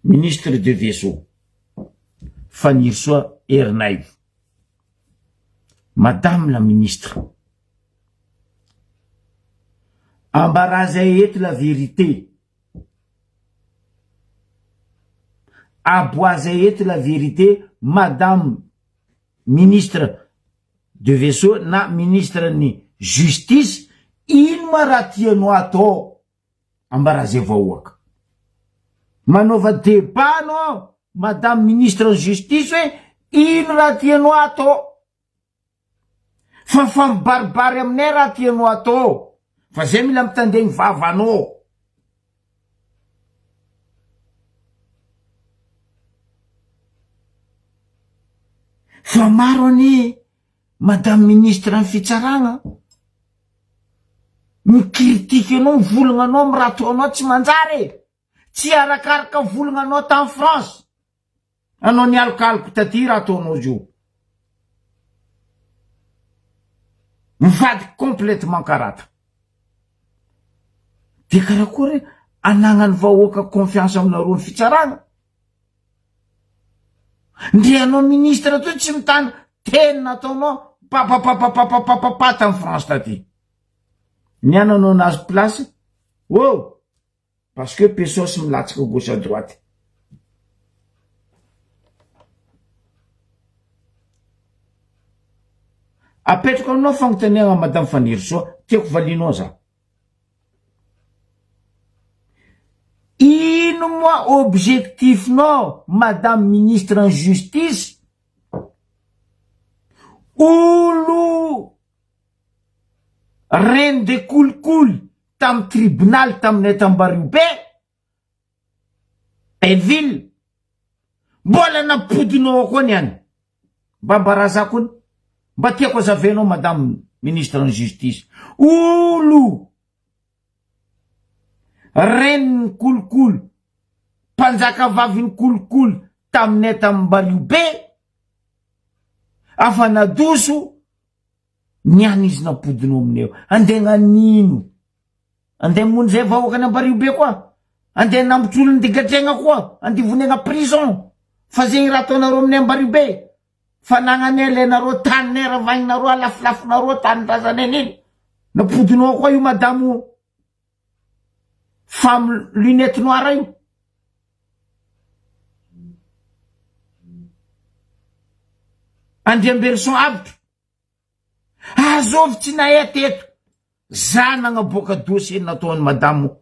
Ministre de vaisseau Fanirisoa Ernaivo. Madame la ministre, ambarà zay eto la vérité, aboà zay eto la vérité madame ministre de vaisseau na ministre ny justice, ino ma raha tianao atao? Ambarà zay vahoaka. Manaova débat anao madame ministre ny justice hoe ino raha tianao atao? Fa fa mibaribary aminay raha tianao atao fa zay mila mitandregny vavanao. Fa maro anie madame ministre ny fitsaragna mi-critique anao mivolagna anao amy raha ataonao tsy manjary e! Tsy arakaraka volagna anao tany France anao nialokaloka taty raha ataonao zio. Mivadiky complètement karata. De karakory anagnan'ny vahoaka confiance aminareo ny fitsaragna? Ndre anao ministre toy tsy mitana teny nataonao papapapapapapapa tany France taty. Ny an anao nahazo place oh parce que pesos milatsaka gauche à droite. Apetrako aminao fagnontaniagna madame Fanirisoa, tiako valianao za. Ino moa objectif-nao madame ministre ny justice? Olo reine de kolikoly tamin'ny tribonaly taminay Tambariobe, Belleville, mbola nampodinao ao koa ny any. Mba ambaraza koa ny, mba tiako azavainao madame ministre ny justice. Olo renin'ny kolikoly, mpanjaka vavin'ny kolikoly taminay tamin'ny Bariobe, afa nadoso ny any izy nampodinao aminay eo. Andeha gnanino? Andeha hamono zay vahoakan'i Ambariobe koa? Andeha hanambotry olona digadregna koa? Andeha vonegna prison? Fa zegny raha ataonareo aminay Ambariobe? Fanagnanay alainareo taninay ravagninareo alafilafinareo tanindrazanay neny. Nampodinao koa io madamo femme lunette noire io. Andriamberison Avotro. Azovy tsy nahay teto. Za nagnaboaka dossier nataon'i madamo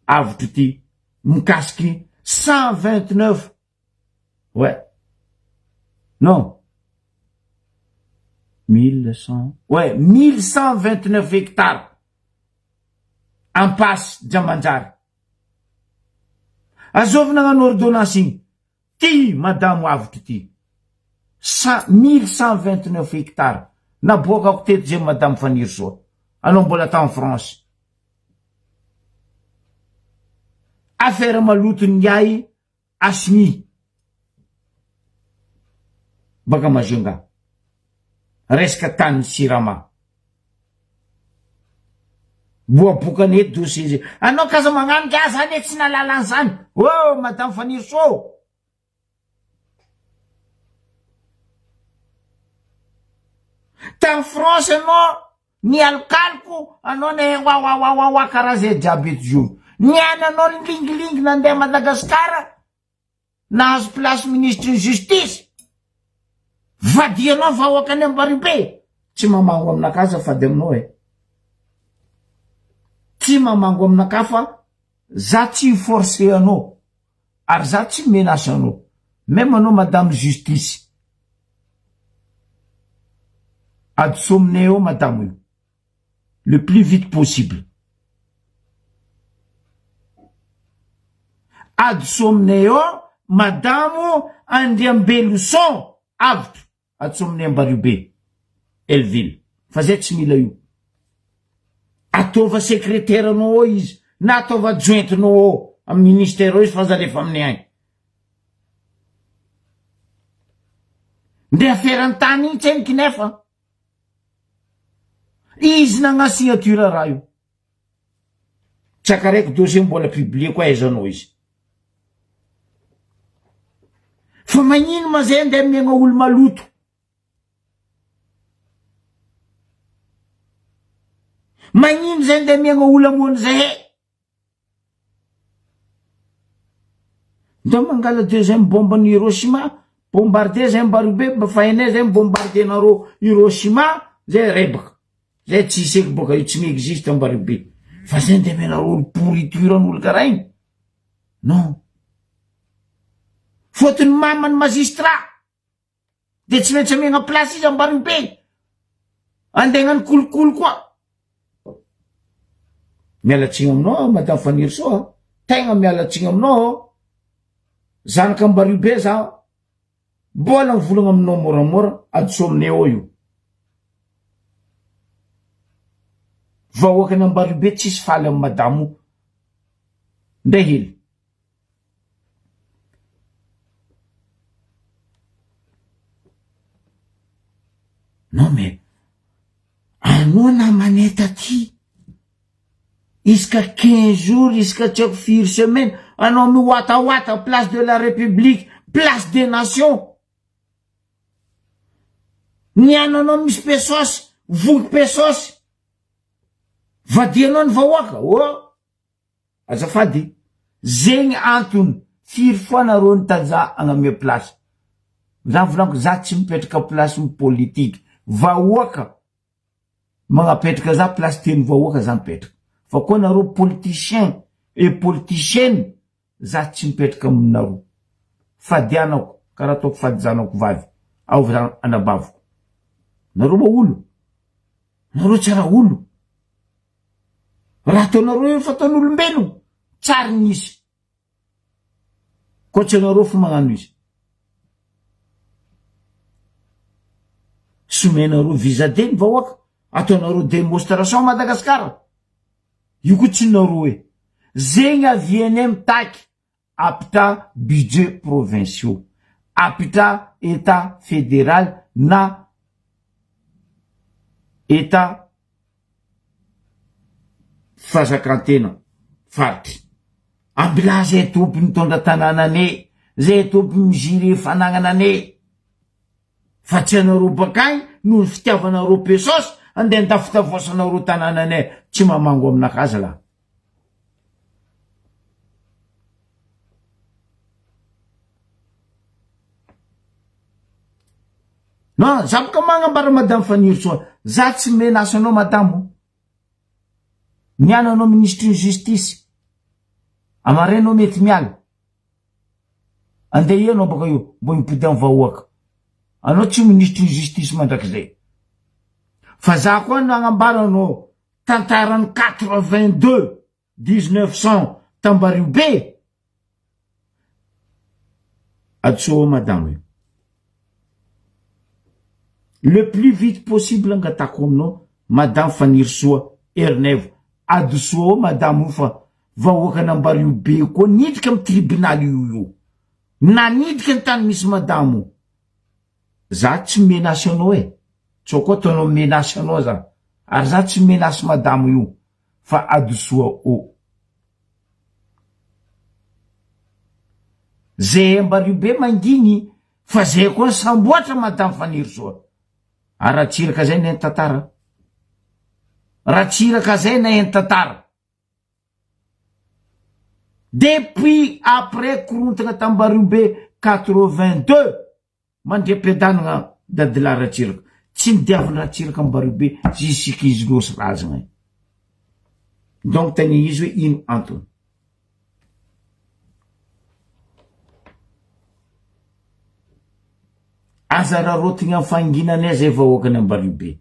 Avotro ty mikasiky 129 ouais non 1100 ouais 1129 hectares Ampasy Djamanjary. Azovy nagnano ordonnance igny. Ty madamo Avotro ty. Sa 1129 hectares naboakako teto zay madame Fanirisoa. Anao mbola tany France. Affaire maloto ingahy Asmi baka Majunga. Resaka tanin'ny Sirama. Boabokany eto dossier zay. Anao kaza magnano nga zany e tsy nahalala an'izany. Oh madame Fanirisoa ô. Tany France anao nialokaloko anao ne wawawawawa karaha zay jiaby eto zio. Niany anao nilingilingy nandeha Madagascar nahazo place ministre ny justice. Vadianao vahoaka any Ambaribe. Tsy mamango aminakahy azafady aminao e. Tsy mamango aminakahy fa za tsy hi forcer anao ary za tsy menace anao. Meme anao madame justice. Adoso aminay eo madame io. Le plus vite possible. Adoso aminay eo madame Andriambeloson Avotra. Atso amin'ny Ambariobe, Hellville, fa zay tsy mila io. Ataova secrétaire nao ao izy na ataova adjointe nao ao amin'ny ministère ao izy fa aza alefa aminay agny. Ndre affaire ny tany igny tseniky nefa izy nagnano signature raha io. Tsakaraiko dossier mbola publier ko ahaizanao izy. Fa magnino ma zay andeha amiagna olo maloto? Magnino zay andeha amiagna olo amoany zahay? Ndao mangala deuxième bombe ny Hiroshima, bombarder zay Ambariobe, mba fa hainay zay mi-bombarder nareo Hiroshima, zay rebaka. Zay tsisy eky boka io tsy mi-existe Ambariobe. Fa zay ndeha amenareo olo pourriture an'olo karaha igny. Non. Fôtony mamany magistrat. De tsy maintsy amegna place izy Ambariobe. Andeha hagnano kolikoly koa. Miala tsigny aminao aho madame Fanirisoa a. Tegna miala tsigny aminao aho. Zanaka Ambariobe zaho. Mbola mivolagna aminao moramora adoso aminay ao io. Vahoakan'i Ambariobe tsisy faly amin'i madamo. Ndray hely. Non mais anao namanay taty isaka quinze jours isaka tsy haiko firy semaine anao miwatawata place de la république place des nations ny ananao misy pesosy voky pesosy vadianao ny vahoaka oh Azafady, zegny antony firy fois nareo nitaza agnamia place? Za volaniko za tsy mipetraka place ny politique, vahoaka magnapetraka za place teny vahoaka za mipetraka, fa koa nareo politicien et politicienne za tsy mipetraka aminareo, fadianako karaha ataoko fady zanako vavy, ao anabaviko, nareo ma olo? Nareo tsy raha olo? Raha ataonareo io fataon'olombelogno, tsary ny izy. Koa tsy anareo fo magnano izy. Somenareo visa D ny vahoaka, ataonareo démonstration Madagascar. Io koa tsy nareo e. Zegny avianay mitaky Apitra budget provinciaux, apitra Etat federal na Etat fazakantena faritry. Ambilà zay tompony mitondra tanànaney, zay tompony mi-gérer fanagnananey. Fa tsy anareo bakagny noho ny fitiavanareo pesos andeha andafotavoasanareo tanànanay tsy mamango aminakahy zalahy. Non, za boka magnambara madame Fanirisoa, za tsy menace anao madame o. Niala anao ministre ny justice, amaray anao mety miala. Andeha ia anao baka io, mbo hipody am vahoaka. Anao tsy ministre ny justice mandrakizay. Fa za koa nagnambara anao tantaran'ny 82 1900 tambario be Atsoa madame io. Le plus vite possible angatako aminao madame Fanirisoa Ernaivo adosoa ao madame io fa vahoakan'Ambario be koa niditra am tribunal io io nanidika ny tany misy madame io. Za tsy menace anao e! Sao koa ataonao menace anao za! Ary za tsy menace madamo io fa adosoa o! Zay ambario be mangigny fa zay koa samboatra madame Fanirisoa! Ary Ratsiraka zay nahay ny tantara. Ratsiraka zay nahay ny tantara. Depuis après korontana tambariobe 82 mandriam-piadanana Dadilahy Ratsiraka. Tsy nidiaviny Ratsiraka ambariobe jusqu'izy losy razagna. Donc tany izy hoe ino antony. Aza araraotigna am fahanginanay zay vahoakany Ambariobe.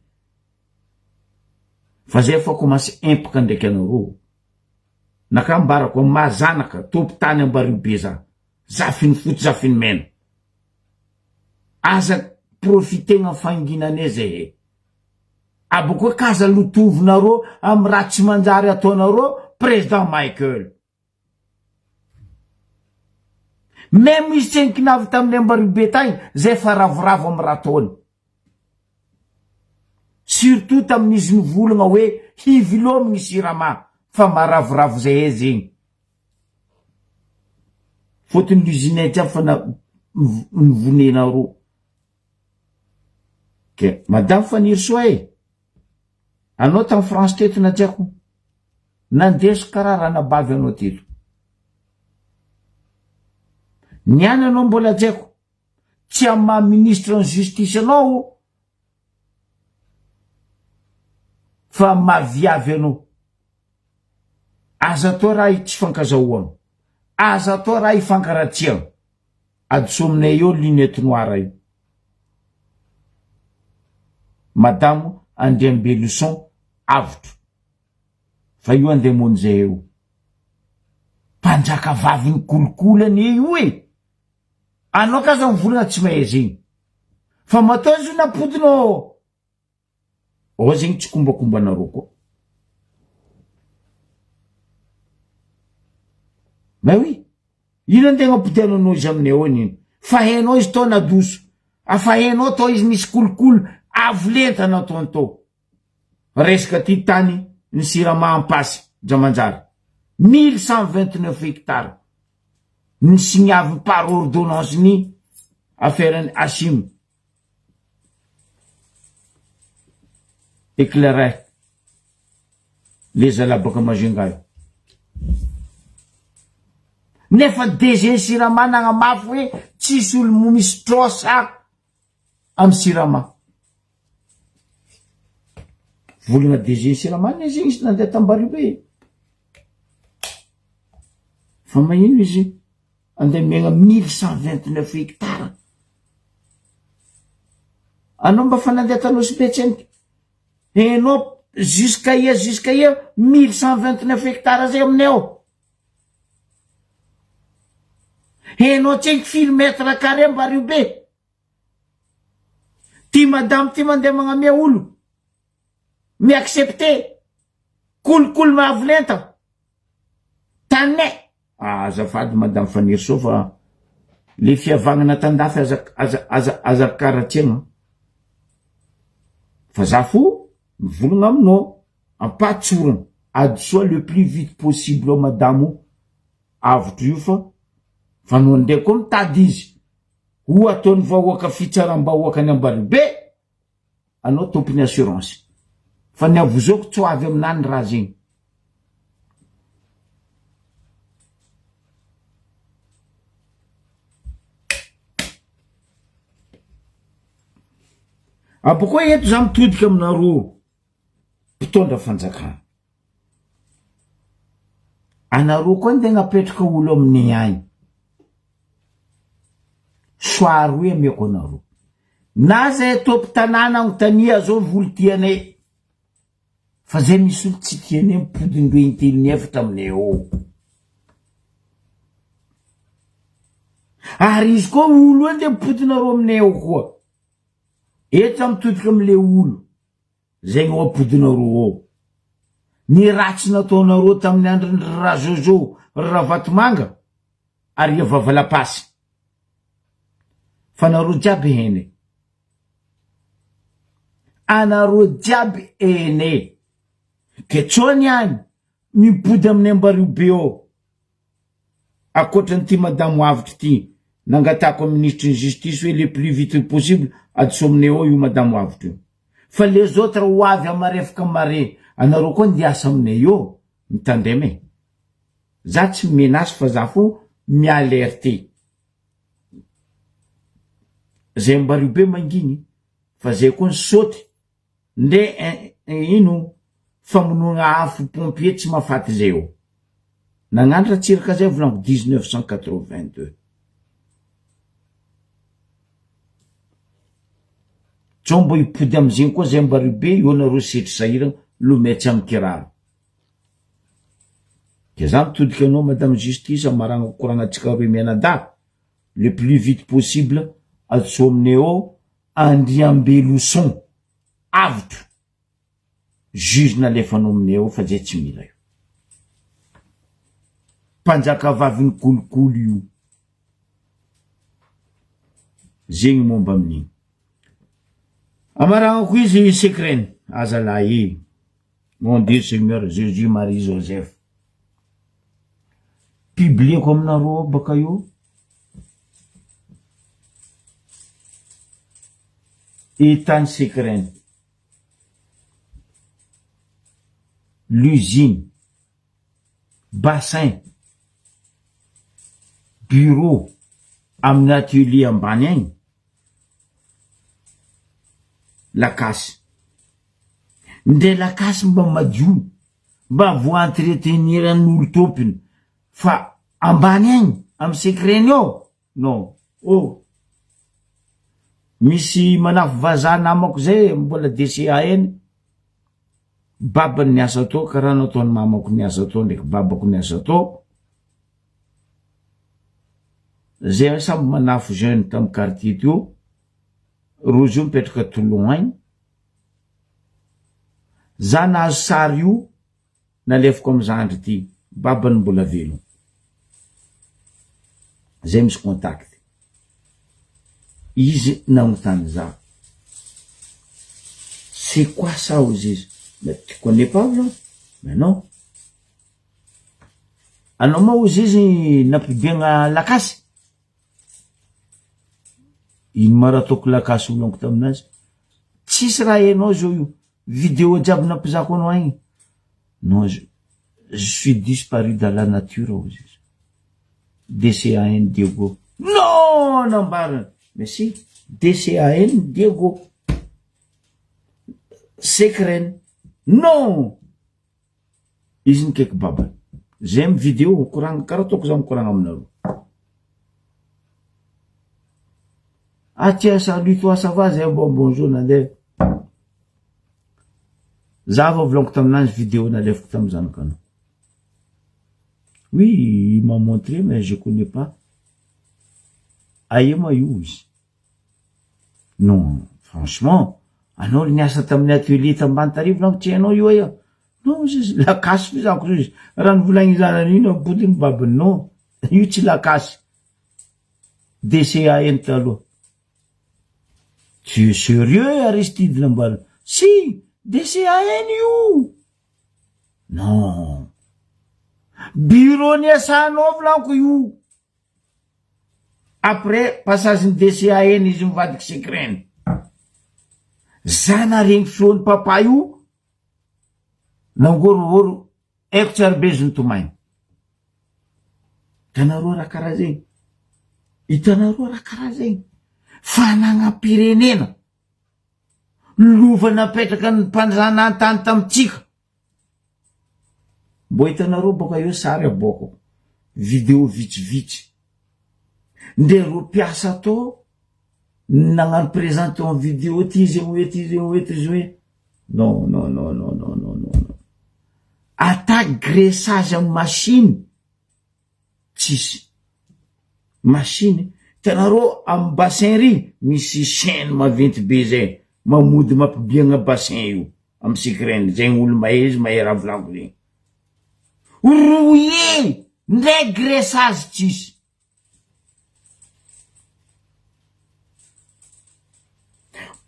Fa zay efa commence empaka ndraiky anareo. Naka ambarako am maha zanaka tompotany Ambariobe za. Zafiny fotsy zafiny mena. Aza profitena am fahanginanay zay e. Abokoa k'aza lotovinareo am raha tsy manjary ataonareo Président Michael. Même izy tsy nikinavy tamin'ny Ambaribe tagny zay fa ravoravo am raha ataony. Surtout tamin'izy nivolagna hoe hivilomigny Sirama fa maravoravo zahay zegny. Fôtony l'usine jiaby fa na nivonenareo. Ke madame Fanirisoa e! Anao tam France teto na tsy haiko, nandesiko karaha ranabavy anao teto. Niany anao mbola tsy haiko, tsy am maha ministre ny justice anao fa am maha viavy anao. Aza atao raha tsy fankazahoana, aza atao raha ifankaratsiana. Adoso aminay eo lunette noire io. Madamo Andriambeloson avotro fa io andeha zay eo. Mpanjaka vavin'ny kolikoly anie io e! Anao ka aza mivolagna tsy mahay zegny. Fa matoa izy io nampodinao Ao zegny tsikombakombanareo koa. Mais oui, ino antegna ampidiananao izy aminay ao anino? Fa hainao izy tao nadoso, afa hainao tao izy nisy kolikoly avo lenta nataony tao. Resaka ty tany ny sirama ampasy Dramanjary, 1129 hectares nisiniaviny par ordonnance ny affaire-ny Hashim. Eclairer le zalahy baka Majunga io. Nefa DG Sirama nagnamafy hoe tsisy olo misy trosa amy Sirama. Volagna DG Sirama anie zegny izy nandeha tambaribe. Fa magnino izy andeha miaigna 1129 hectares. Anao mba fa nandeha ta Nosy Be tsendriky? Enao jusqu'à ia jusqu'à ia 1129 hectares zay aminay ao. Enao tsendriky firy mètre carré Ambario be? Ty madame ty mandeha magnamia olo. Mi-accepter. Kolikoly mahavolenta. Taninay. Azafady madame Fanirisoa fa le fihavanana tandafy aza aza aza aza karatsiagna fa za fo mivolagna aminao ampatsorana adosoa le plus vite possible ao madamo avotro io fa fa anao ndray koa mitady izy ho ataon'ny vahoaka fitsaram-bahoaka any Ambaribe anao tompony assurance fa ny avozoko tsy ho avy aminah ny raha zegny. Abokoa eto za mitodika aminareo mpitondra fanjakana. Anareo koa ndeha agnapetraka olo aminay agny. Soa roe ameko anareo. Na zay tompon-tanàna agnontania zao voly tianay. Fa zay misy olo tsy tianay mipody indroa intelo inefatra aminay ao. Ary izy koa olo io ndeha mipodinareo aminay ao koa. Eto za mitodika amle olo. Zay no ampodinareo ao. Ny ratsy nataonareo tamin'ny andron'i ry Rajojo, ry Ravatomanga ary i Vavalapasy. Fa nareo jiaby ene. Anareo jiaby ene. Ketsoa ny any, mimpody amin'ny Ambario be ao. Ankoatran'ity madamo Avotra ity, nangatahako amin'ny minisitry ny justice hoe le plus vite possible adoso aminay ao io madamo Avotra io. Fa les autres ho avy amarefaka mare anareo koa ndeha hiasa aminay eo, mitandrema e. Za tsy mi-menace fa za fo mi-alerte. Zay ambario be mangigny fa zay koa ny saoty ndre ino famonoagna afo pompier tsy mahafaty zay eo. Nagnano ratsiraka zay volaniko 1982. Tsao mbo hipody amizegny koa zay ambario be eo nareo setry sahiragna lomay tsy amy kiraro. Ke za mitodika anao madame justice amaragna koragnantsika roe mianadahy le plus vite possible atsoa aminay ao Andriambeloson avotro juge nalefanao aminay ao fa zay tsy mila io. Mpanjaka vavin'ny kolikoly io. Zegny momba amin'igny. Amaragnako izy secret-ny azalahy e. Mon Dieu Seigneur Jésus Marie Joseph. Publieko aminareo ao baka io. État ny secret-ny. L'usine, bassin, bureau amin'ny atelier ambany agny. Lakasy. Ndre lakasy mba madio, mba voa entretenir an'olo tompony fa ambany agny amy secret-ny ao non oh! Misy manafo vazaha namako zay mbola DCAN, babany niasa tao karaha nataony mamako niasa tao ndraiky babako niasa tao, zay samby manafo jeune tamy quartier teo, rozy io mipetraka Toulon agny, Za nahazo sary io nalefako am zandry ty, babany mbola velogno. Zay misy contact. Izy nagnotany za. C'est quoi ça ozy izy? Mais tu connais pas va? Mais non. Anao ma ozy izy nampibiagna lakasy? Ino ma raha ataoko lakasy olonko taminazy? Tsisy raha hainao zao io, video jiaby nampizako anao agny, non je je suis disparu dans la nature hozy izy, DCAN Diego, non nambarany, mais si DCAN Diego, secret-ny, non! Izy nikaiky babany. Zay am video mikoragna karaha ataoko za mikoragna aminareo. Ah tiens salut toi ça va zay bon bonjour nandeha. Za vao volaniko taminazy video nalefako tamy zanakanao. Oui il m'a montré mais je connais pas. Aia ma io izy. Non franchement anao ry niasa tamin'ny atelier tambany tary volaniko tsy hainao io aia. Non ozy izy lakasy fizako zao izy. Raha nivolagny zanany iny ampodiny babiny non io tsy lakasy. DCAN taloha. Tu es sérieux Aristide nambarany. Si DCAN io. Non. Bureau niasanao volaniko io. Après passage ny DCAN izy mivadiky secret-ny. Za naregny feon'i papa io nangorohoro haiko tsy ary be izy nitomagny. Hitanareo raha karaha zegny? Hitanareo raha karaha zegny? Fanagnam-pirenena, lova napetraka ny mpanjanahantany tamintsika. Mbô hitanareo bôka eo sary aboakako, video vitsivitsy, ndre reo mpiasa tô nagnano presente en video ty zegny hoe ty zegny hoe ty zegny hoe, non non non non non non non, ata graissage amy machine tsisy, machine, hitanareo amy bassin ry misy chaine maventy be zay mamody mampibiagna bassin io. Am secret zegny olo mahay izy mahay raha volaniko zegny. Rouillé ndray graissage tsisy.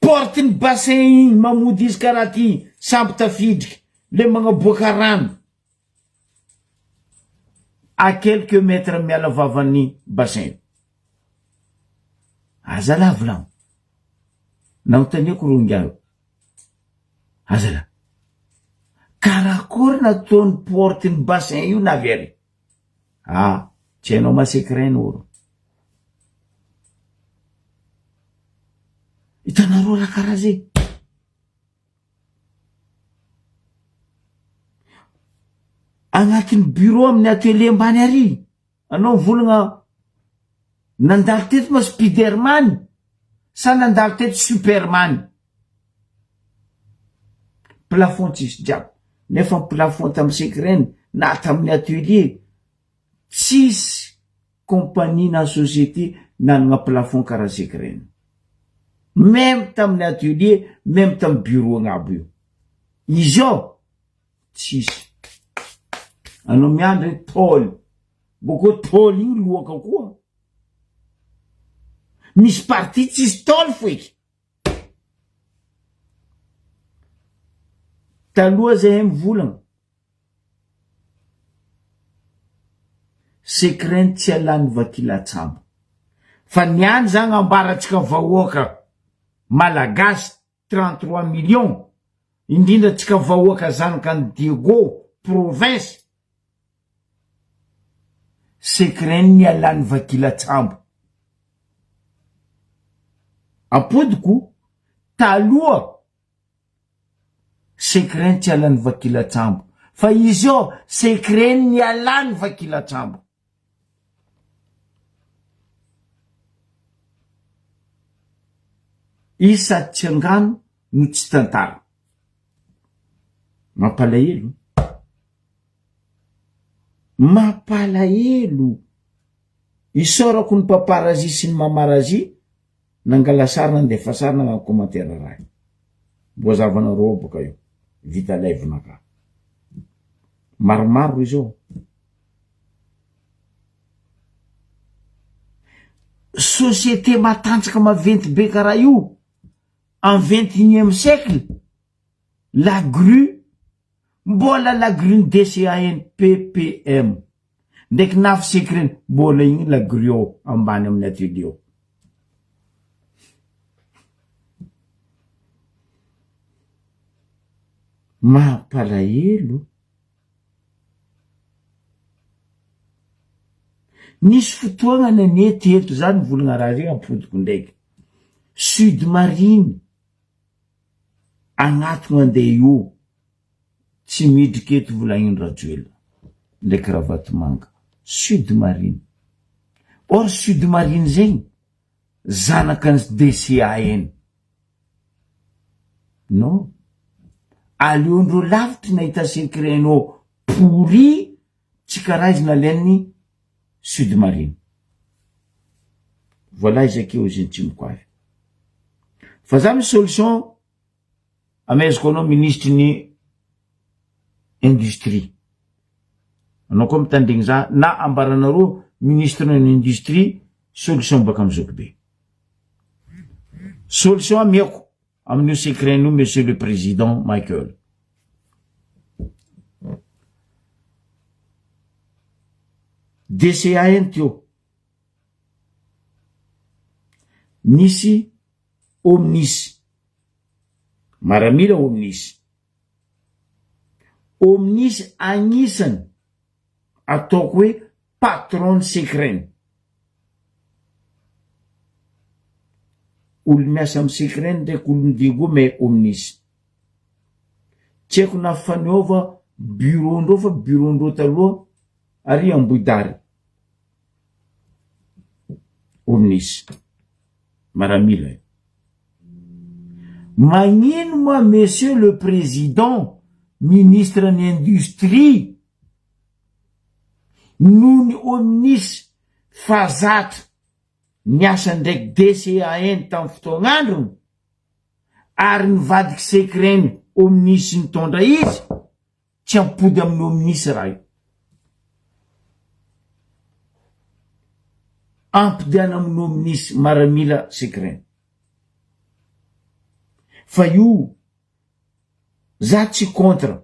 Porte ny bassin igny mamody izy karaha ty samby tafidriky le magnaboaka rano à quelques mètres miala vavan'ny bassin io. Aza lavolagno. Nanontaniako ro ingahy. Azala. Karakory nataony porte ny bassin io navy ary? Ah, tsy hainao ma secret ny oro. Hitanareo raha karaha zay. Agnatin'ny bureau amin'ny atelier ambany ary, anao mivolagna nandalo teto ma spiderman sa nandalo teto superman? Plafond tsisy jiaby, nefa ny plafond tamin'ny secret na tamin'ny atelier tsisy compagnie na société nanagna plafond karaha secret. Meme tamin'ny atelier, meme tamin'ny bureau agnabo io. Izy ao tsisy. Anao miandry tôle. Bôkô tôle io loaka koa. Misy partie tsisy tôle foeky. Taloha zahay mivolagna. Secret tsy alany vakilatsambo. Fa ny any zany ambarantsika vahoaka malagasy 33 millions indrindra tsika vahoaka zanaka any Diego province secret ny alany vakilatsambo. Ampodiko taloha Secret tsy alan'ny vakilatsambo. Fa izy io secret ny alan'ny vakilatsambo. Izy sady tsy angano no tsy tantara. Mampalahelo. Mampalahelo. Isaorako ny paparazzi sy ny mamarazi Nangala sary nandefa sary nagnano commentaire raha io. Voazavanareo ao boka io. Vita live naka. Maromaro izy io. Société matanjaka maventy be karaha io en vingt unième siècle la grue Mbola la grue ny DCANPPM ndraiky nafy secret mbola igny la grue ao ambany amin'ny atelier ao. Mampalahelo. Nisy fotoagna nanie teto za nivolagna raha regny ampodiko ndraiky. Sud marine agnatogna andeha io. Tsy midrika eto volagniny Rajoelina ndraiky Ravatomanga. Sud Marine. Or Sud Marine zegny zanaka ny DCAN. Non. Aleondreo lavitry nahita secret-nao pourri tsy karaha izy nalain'ny Sud Marine. Voilà izy akeo izy ny tsimoka avy. Fa za misy solution Ameheziko anao minisitry ny industrie. Anao koa mitandregny za na ambaranareo ministre ny industrie solution baka am zokibe. Solution amiako amin'io secret io monsieur le président Michael. DCAN teo. Nisy Omnis. Maramila Omnis. Omnis agnisany ataoko hoe patron ny secret-ny. Olo miasa amy secret-ny ndraiky olo Diego mais Omnis. Tsy haiko na faniova bureau-ndreo fa bureau-ndreo taloha ary Ambohidary. Omnis. Maramila io. Magnino moa monsieur le président ministre ny industrie noho ny omnis fa zatra niasa ndraiky DCAN tamin'ny fotoagn'androny ary nivadiky secret-ny omnis nitondra izy Tsy ampody amin'ny omnis raha io. Ampodiana amin'ny omnis maramila secret. Fa io za tsy contre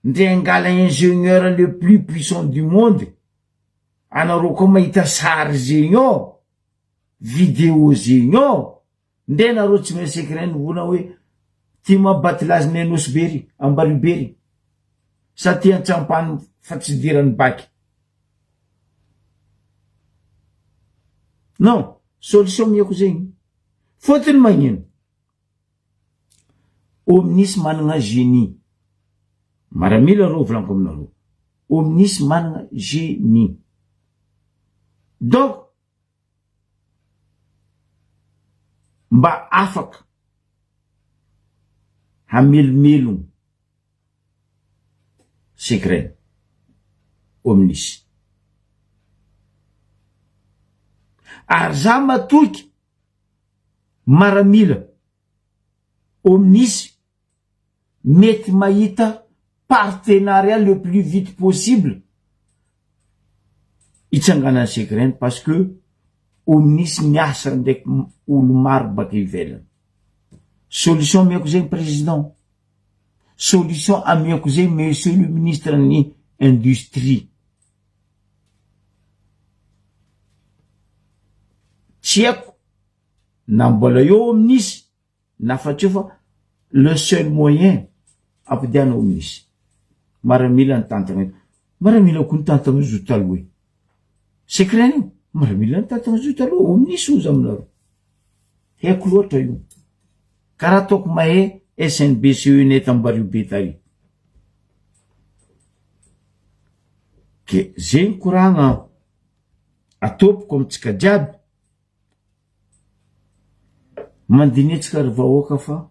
ndre angala ingénieur le plus puissant du monde anareo koa mahita sary zegny ao video zegny ao Nde nareo tsy mahay secret ny vola hoe. Ty ma batilazinay Nosy be ry, Ambaribe ry. Sa ty Antsampano fa tsy idiran'ny bac. Non, solution miako zegny. Fôtony magnino? Omnis managna génie. Maramila rô volaniko aminareo. Omnis managna génie. Donc, mba afaka hamelomelogno secret omnis. Ary za matoky maramila omnis mety mahita partenariat le plus vite possible hitsanganan'ny secret parce que omnis miasa ndraiky olo maro baka ivelany. Solution ameko zegny président, solution ameko zegny monsieur le ministre ny industrie. Tsy haiko na mbola eo omnis na fa tsy eo fa le seul moyen ampodiana omnis. Maramila nitantagna io, maramila koa nitantagna io zo taloha e. Secret io, maramila nitantagna zo taloha, omnis ozy aminareo. Haiko loatra io. Karaha ataoko mahay SNBCE net Ambario be tary. Ke zegny koragna atopoko amintsika jiaby, mandinitsika ry vahoaka fa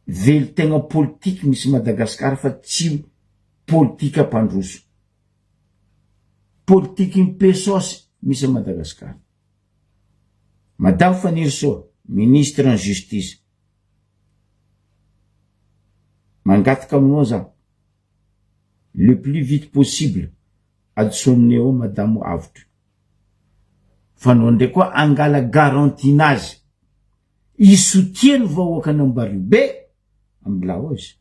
velon-tegna politiky misy Madagasikara fa tsy politika mpandroso. Politiky pesos misy a Madagasikara. Madame Fanirisoa, ministre en justice, mangataka aminao za, le plus vite possible adosoan'ny eo madamo avotra. Fa anao ndray koa angala garantie-nazy, hi-soutien ny vahoakan'Ambaribe be amin'ny laozy.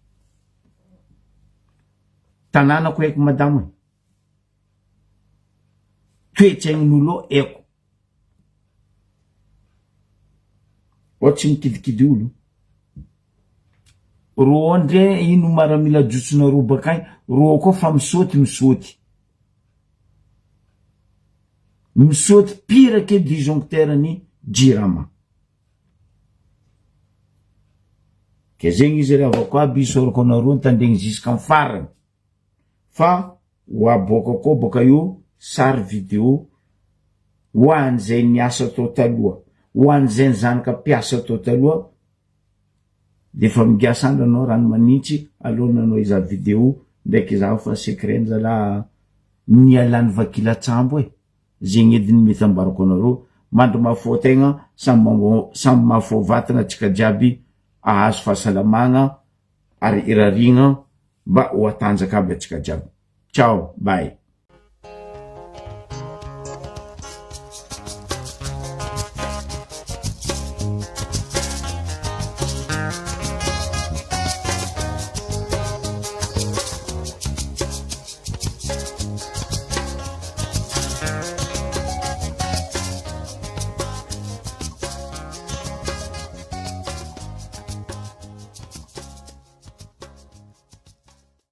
Tanànako haiko madamo e. Toetsaignin'olo ao haiko. Ao tsy mikidikidy olo. Rô ao ndre ino maramila ajotsonareo bakagny, rô ao koa fa misaoty misaoty. Misaoty pire que disjoncteur ny jirama. Ke zegny izy ry havako aby isaorako anareo nitandregny jusqu'en farany fa ho aboaka koa baka io sary video ho an'izay niasa tao taloha, ho an'izay ny zanaka mpiasa tao taloha de efa migiasa andro anao rano manintsy aleo nanao izaho video ndraiky izaho fa secret ny zalahy nialany vakilatsambo e. Zegny edy ny mety ambarako anareo, mandry mahafoa tegna, samy samy mahafoa vatagna atsika jiaby ahazo fahasalamagna ary irariagna mba ho atanjaka aby atsika jiaby. Ciao, bye.